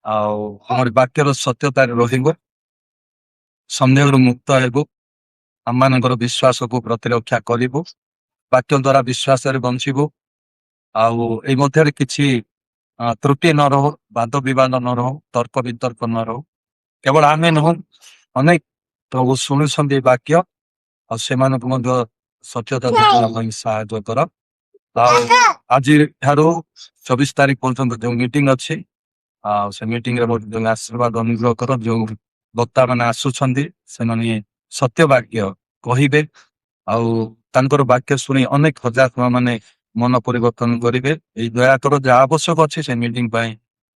[SPEAKER 3] ଆଉ ଆମର ବାକ୍ୟର ସତ୍ୟତାରେ ରହିବ, ସନ୍ଦେହରୁ ମୁକ୍ତ ହେବୁ, ଆମମାନଙ୍କର ବିଶ୍ୱାସକୁ ପ୍ରତିରକ୍ଷା କରିବୁ, ବାକ୍ୟ ଦ୍ଵାରା ବିଶ୍ୱାସରେ ବଞ୍ଚିବୁ। ଆଉ ଏଇ ମଧ୍ୟରେ କିଛି ତ୍ରୁଟି ନ ରହୁ, ବାଦ ବିବାଦ ନ ରହୁ, ତର୍କ ବିତର୍କ ନ ରହୁ। କେବଳ ଆମେ ନୁହଁ, ଅନେକ ପ୍ରଭୁ ଶୁଣୁଛନ୍ତି ଏ ବାକ୍ୟ, ଆଉ ସେମାନଙ୍କୁ ମଧ୍ୟ ସତ୍ୟତା ଦେଖିବା ପାଇଁ ସାହାଯ୍ୟ କର। ଆଉ ଆଜି ଠାରୁ 24 ତାରିଖ ପର୍ଯ୍ୟନ୍ତ ଯୋଉ ମିଟିଂ ଅଛି, ଆଉ ସେ ମିଟିଂ ରେ ମଧ୍ୟ ଯୋଉ ଆଶୀର୍ବାଦ ଅନୁଗ୍ରହ କର। ଯୋଉ ବକ୍ତା ମାନେ ଆସୁଛନ୍ତି ସେମାନେ ସତ୍ୟ ବାକ୍ୟ କହିବେ, ଆଉ ତାଙ୍କର ବାକ୍ୟ ଶୁଣି ଅନେକ ହଜାର ମାନେ ମନ ପରିବର୍ତ୍ତନ କରିବେ। ଏଇ ଦୟା କର। ଯାହା ଆବଶ୍ୟକ ଅଛି ସେ ମିଟିଂ ପାଇଁ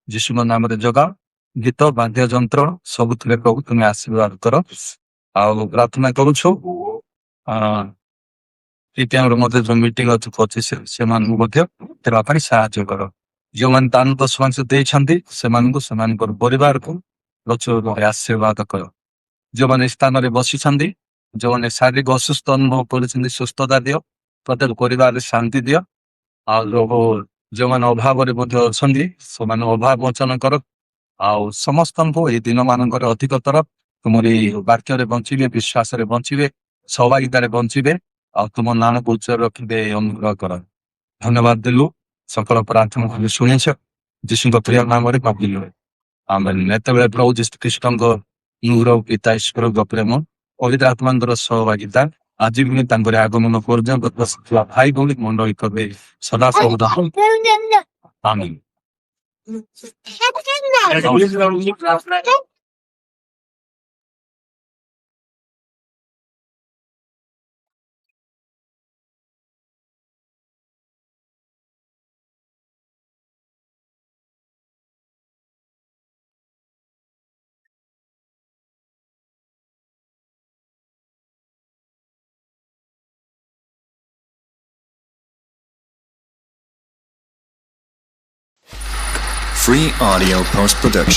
[SPEAKER 3] ଯୀଶୁଙ୍କ ନାମରେ ଯୋଗାଅ। ଗୀତ, ବାଦ୍ୟ ଯନ୍ତ୍ର ସବୁଥିରେ ପ୍ରଭୁ ତୁମେ ଆଶୀର୍ବାଦ କର। ଆଉ ପ୍ରାର୍ଥନା କରୁଛୁ ଆମର ମଧ୍ୟ ଯୋଉ ମିଟିଂ ଅଛି 25, ସେମାନଙ୍କୁ ମଧ୍ୟ ଦେବା ପାଇଁ ସାହାଯ୍ୟ କର। ଯେଉଁମାନେ ଦାନ ଦଶମାଂଶ ଦେଇଛନ୍ତି ସେମାନଙ୍କୁ, ସେମାନଙ୍କର ପରିବାରକୁ ପ୍ରଚୁର ଆଶୀର୍ବାଦ କର। ଯେଉଁମାନେ ସ୍ଥାନରେ ବସିଛନ୍ତି, ଯେଉଁମାନେ ଶାରୀରିକ ଅସୁସ୍ଥ ଅନୁଭବ କରୁଛନ୍ତି, ସୁସ୍ଥତା ଦିଅ, ପ୍ରତ୍ୟେକ ପରିବାରରେ ଶାନ୍ତି ଦିଅ। ଆଉ ଯେଉଁମାନେ ଅଭାବରେ ମଧ୍ୟ ଅଛନ୍ତି ସେମାନେ ଅଭାବ ମୋଚନ କର। ଆଉ ସମସ୍ତଙ୍କୁ ଏଇ ଦିନ ମାନଙ୍କରେ ଅଧିକତର ତୁମର ଏଇ ବାକ୍ୟରେ ବଞ୍ଚିବେ, ବିଶ୍ୱାସରେ ବଞ୍ଚିବେ, ସହଭାଗିତାରେ ବଞ୍ଚିବେ, ଆଉ ତୁମ ନାମକୁ ଉଚ୍ଚରେ ରଖିବେ, ଅନୁଗ୍ରହ କର। ଧନ୍ୟବାଦ ଦେଲୁ, ସକଳ ପ୍ରାର୍ଥନା ଶୁଣିଛ, ଯୀଶୁଙ୍କ ପ୍ରିୟ ନାମରେ ମାଗିଲୁ, ଆମେନ୍। ଏତେବେଳେ ପ୍ରଭୁ ଯୀଶୁ ଖ୍ରୀଷ୍ଟଙ୍କ ଅନୁଗ୍ରହ, ପିତା ଈଶ୍ୱରଙ୍କ ପ୍ରେମ, ପବିତ୍ର ଆତ୍ମାଙ୍କର ସହଭାଗିତା ଆଜି ବି ତାଙ୍କର ଆଗମନ ପର୍ଯ୍ୟନ୍ତ ଥିବା ଭାଇ ଭଉଣୀ ମଣ୍ଡଳୀ କବେ ସଦା ସର୍ବଦା। ଆମେନ୍।
[SPEAKER 4] Free audio post production.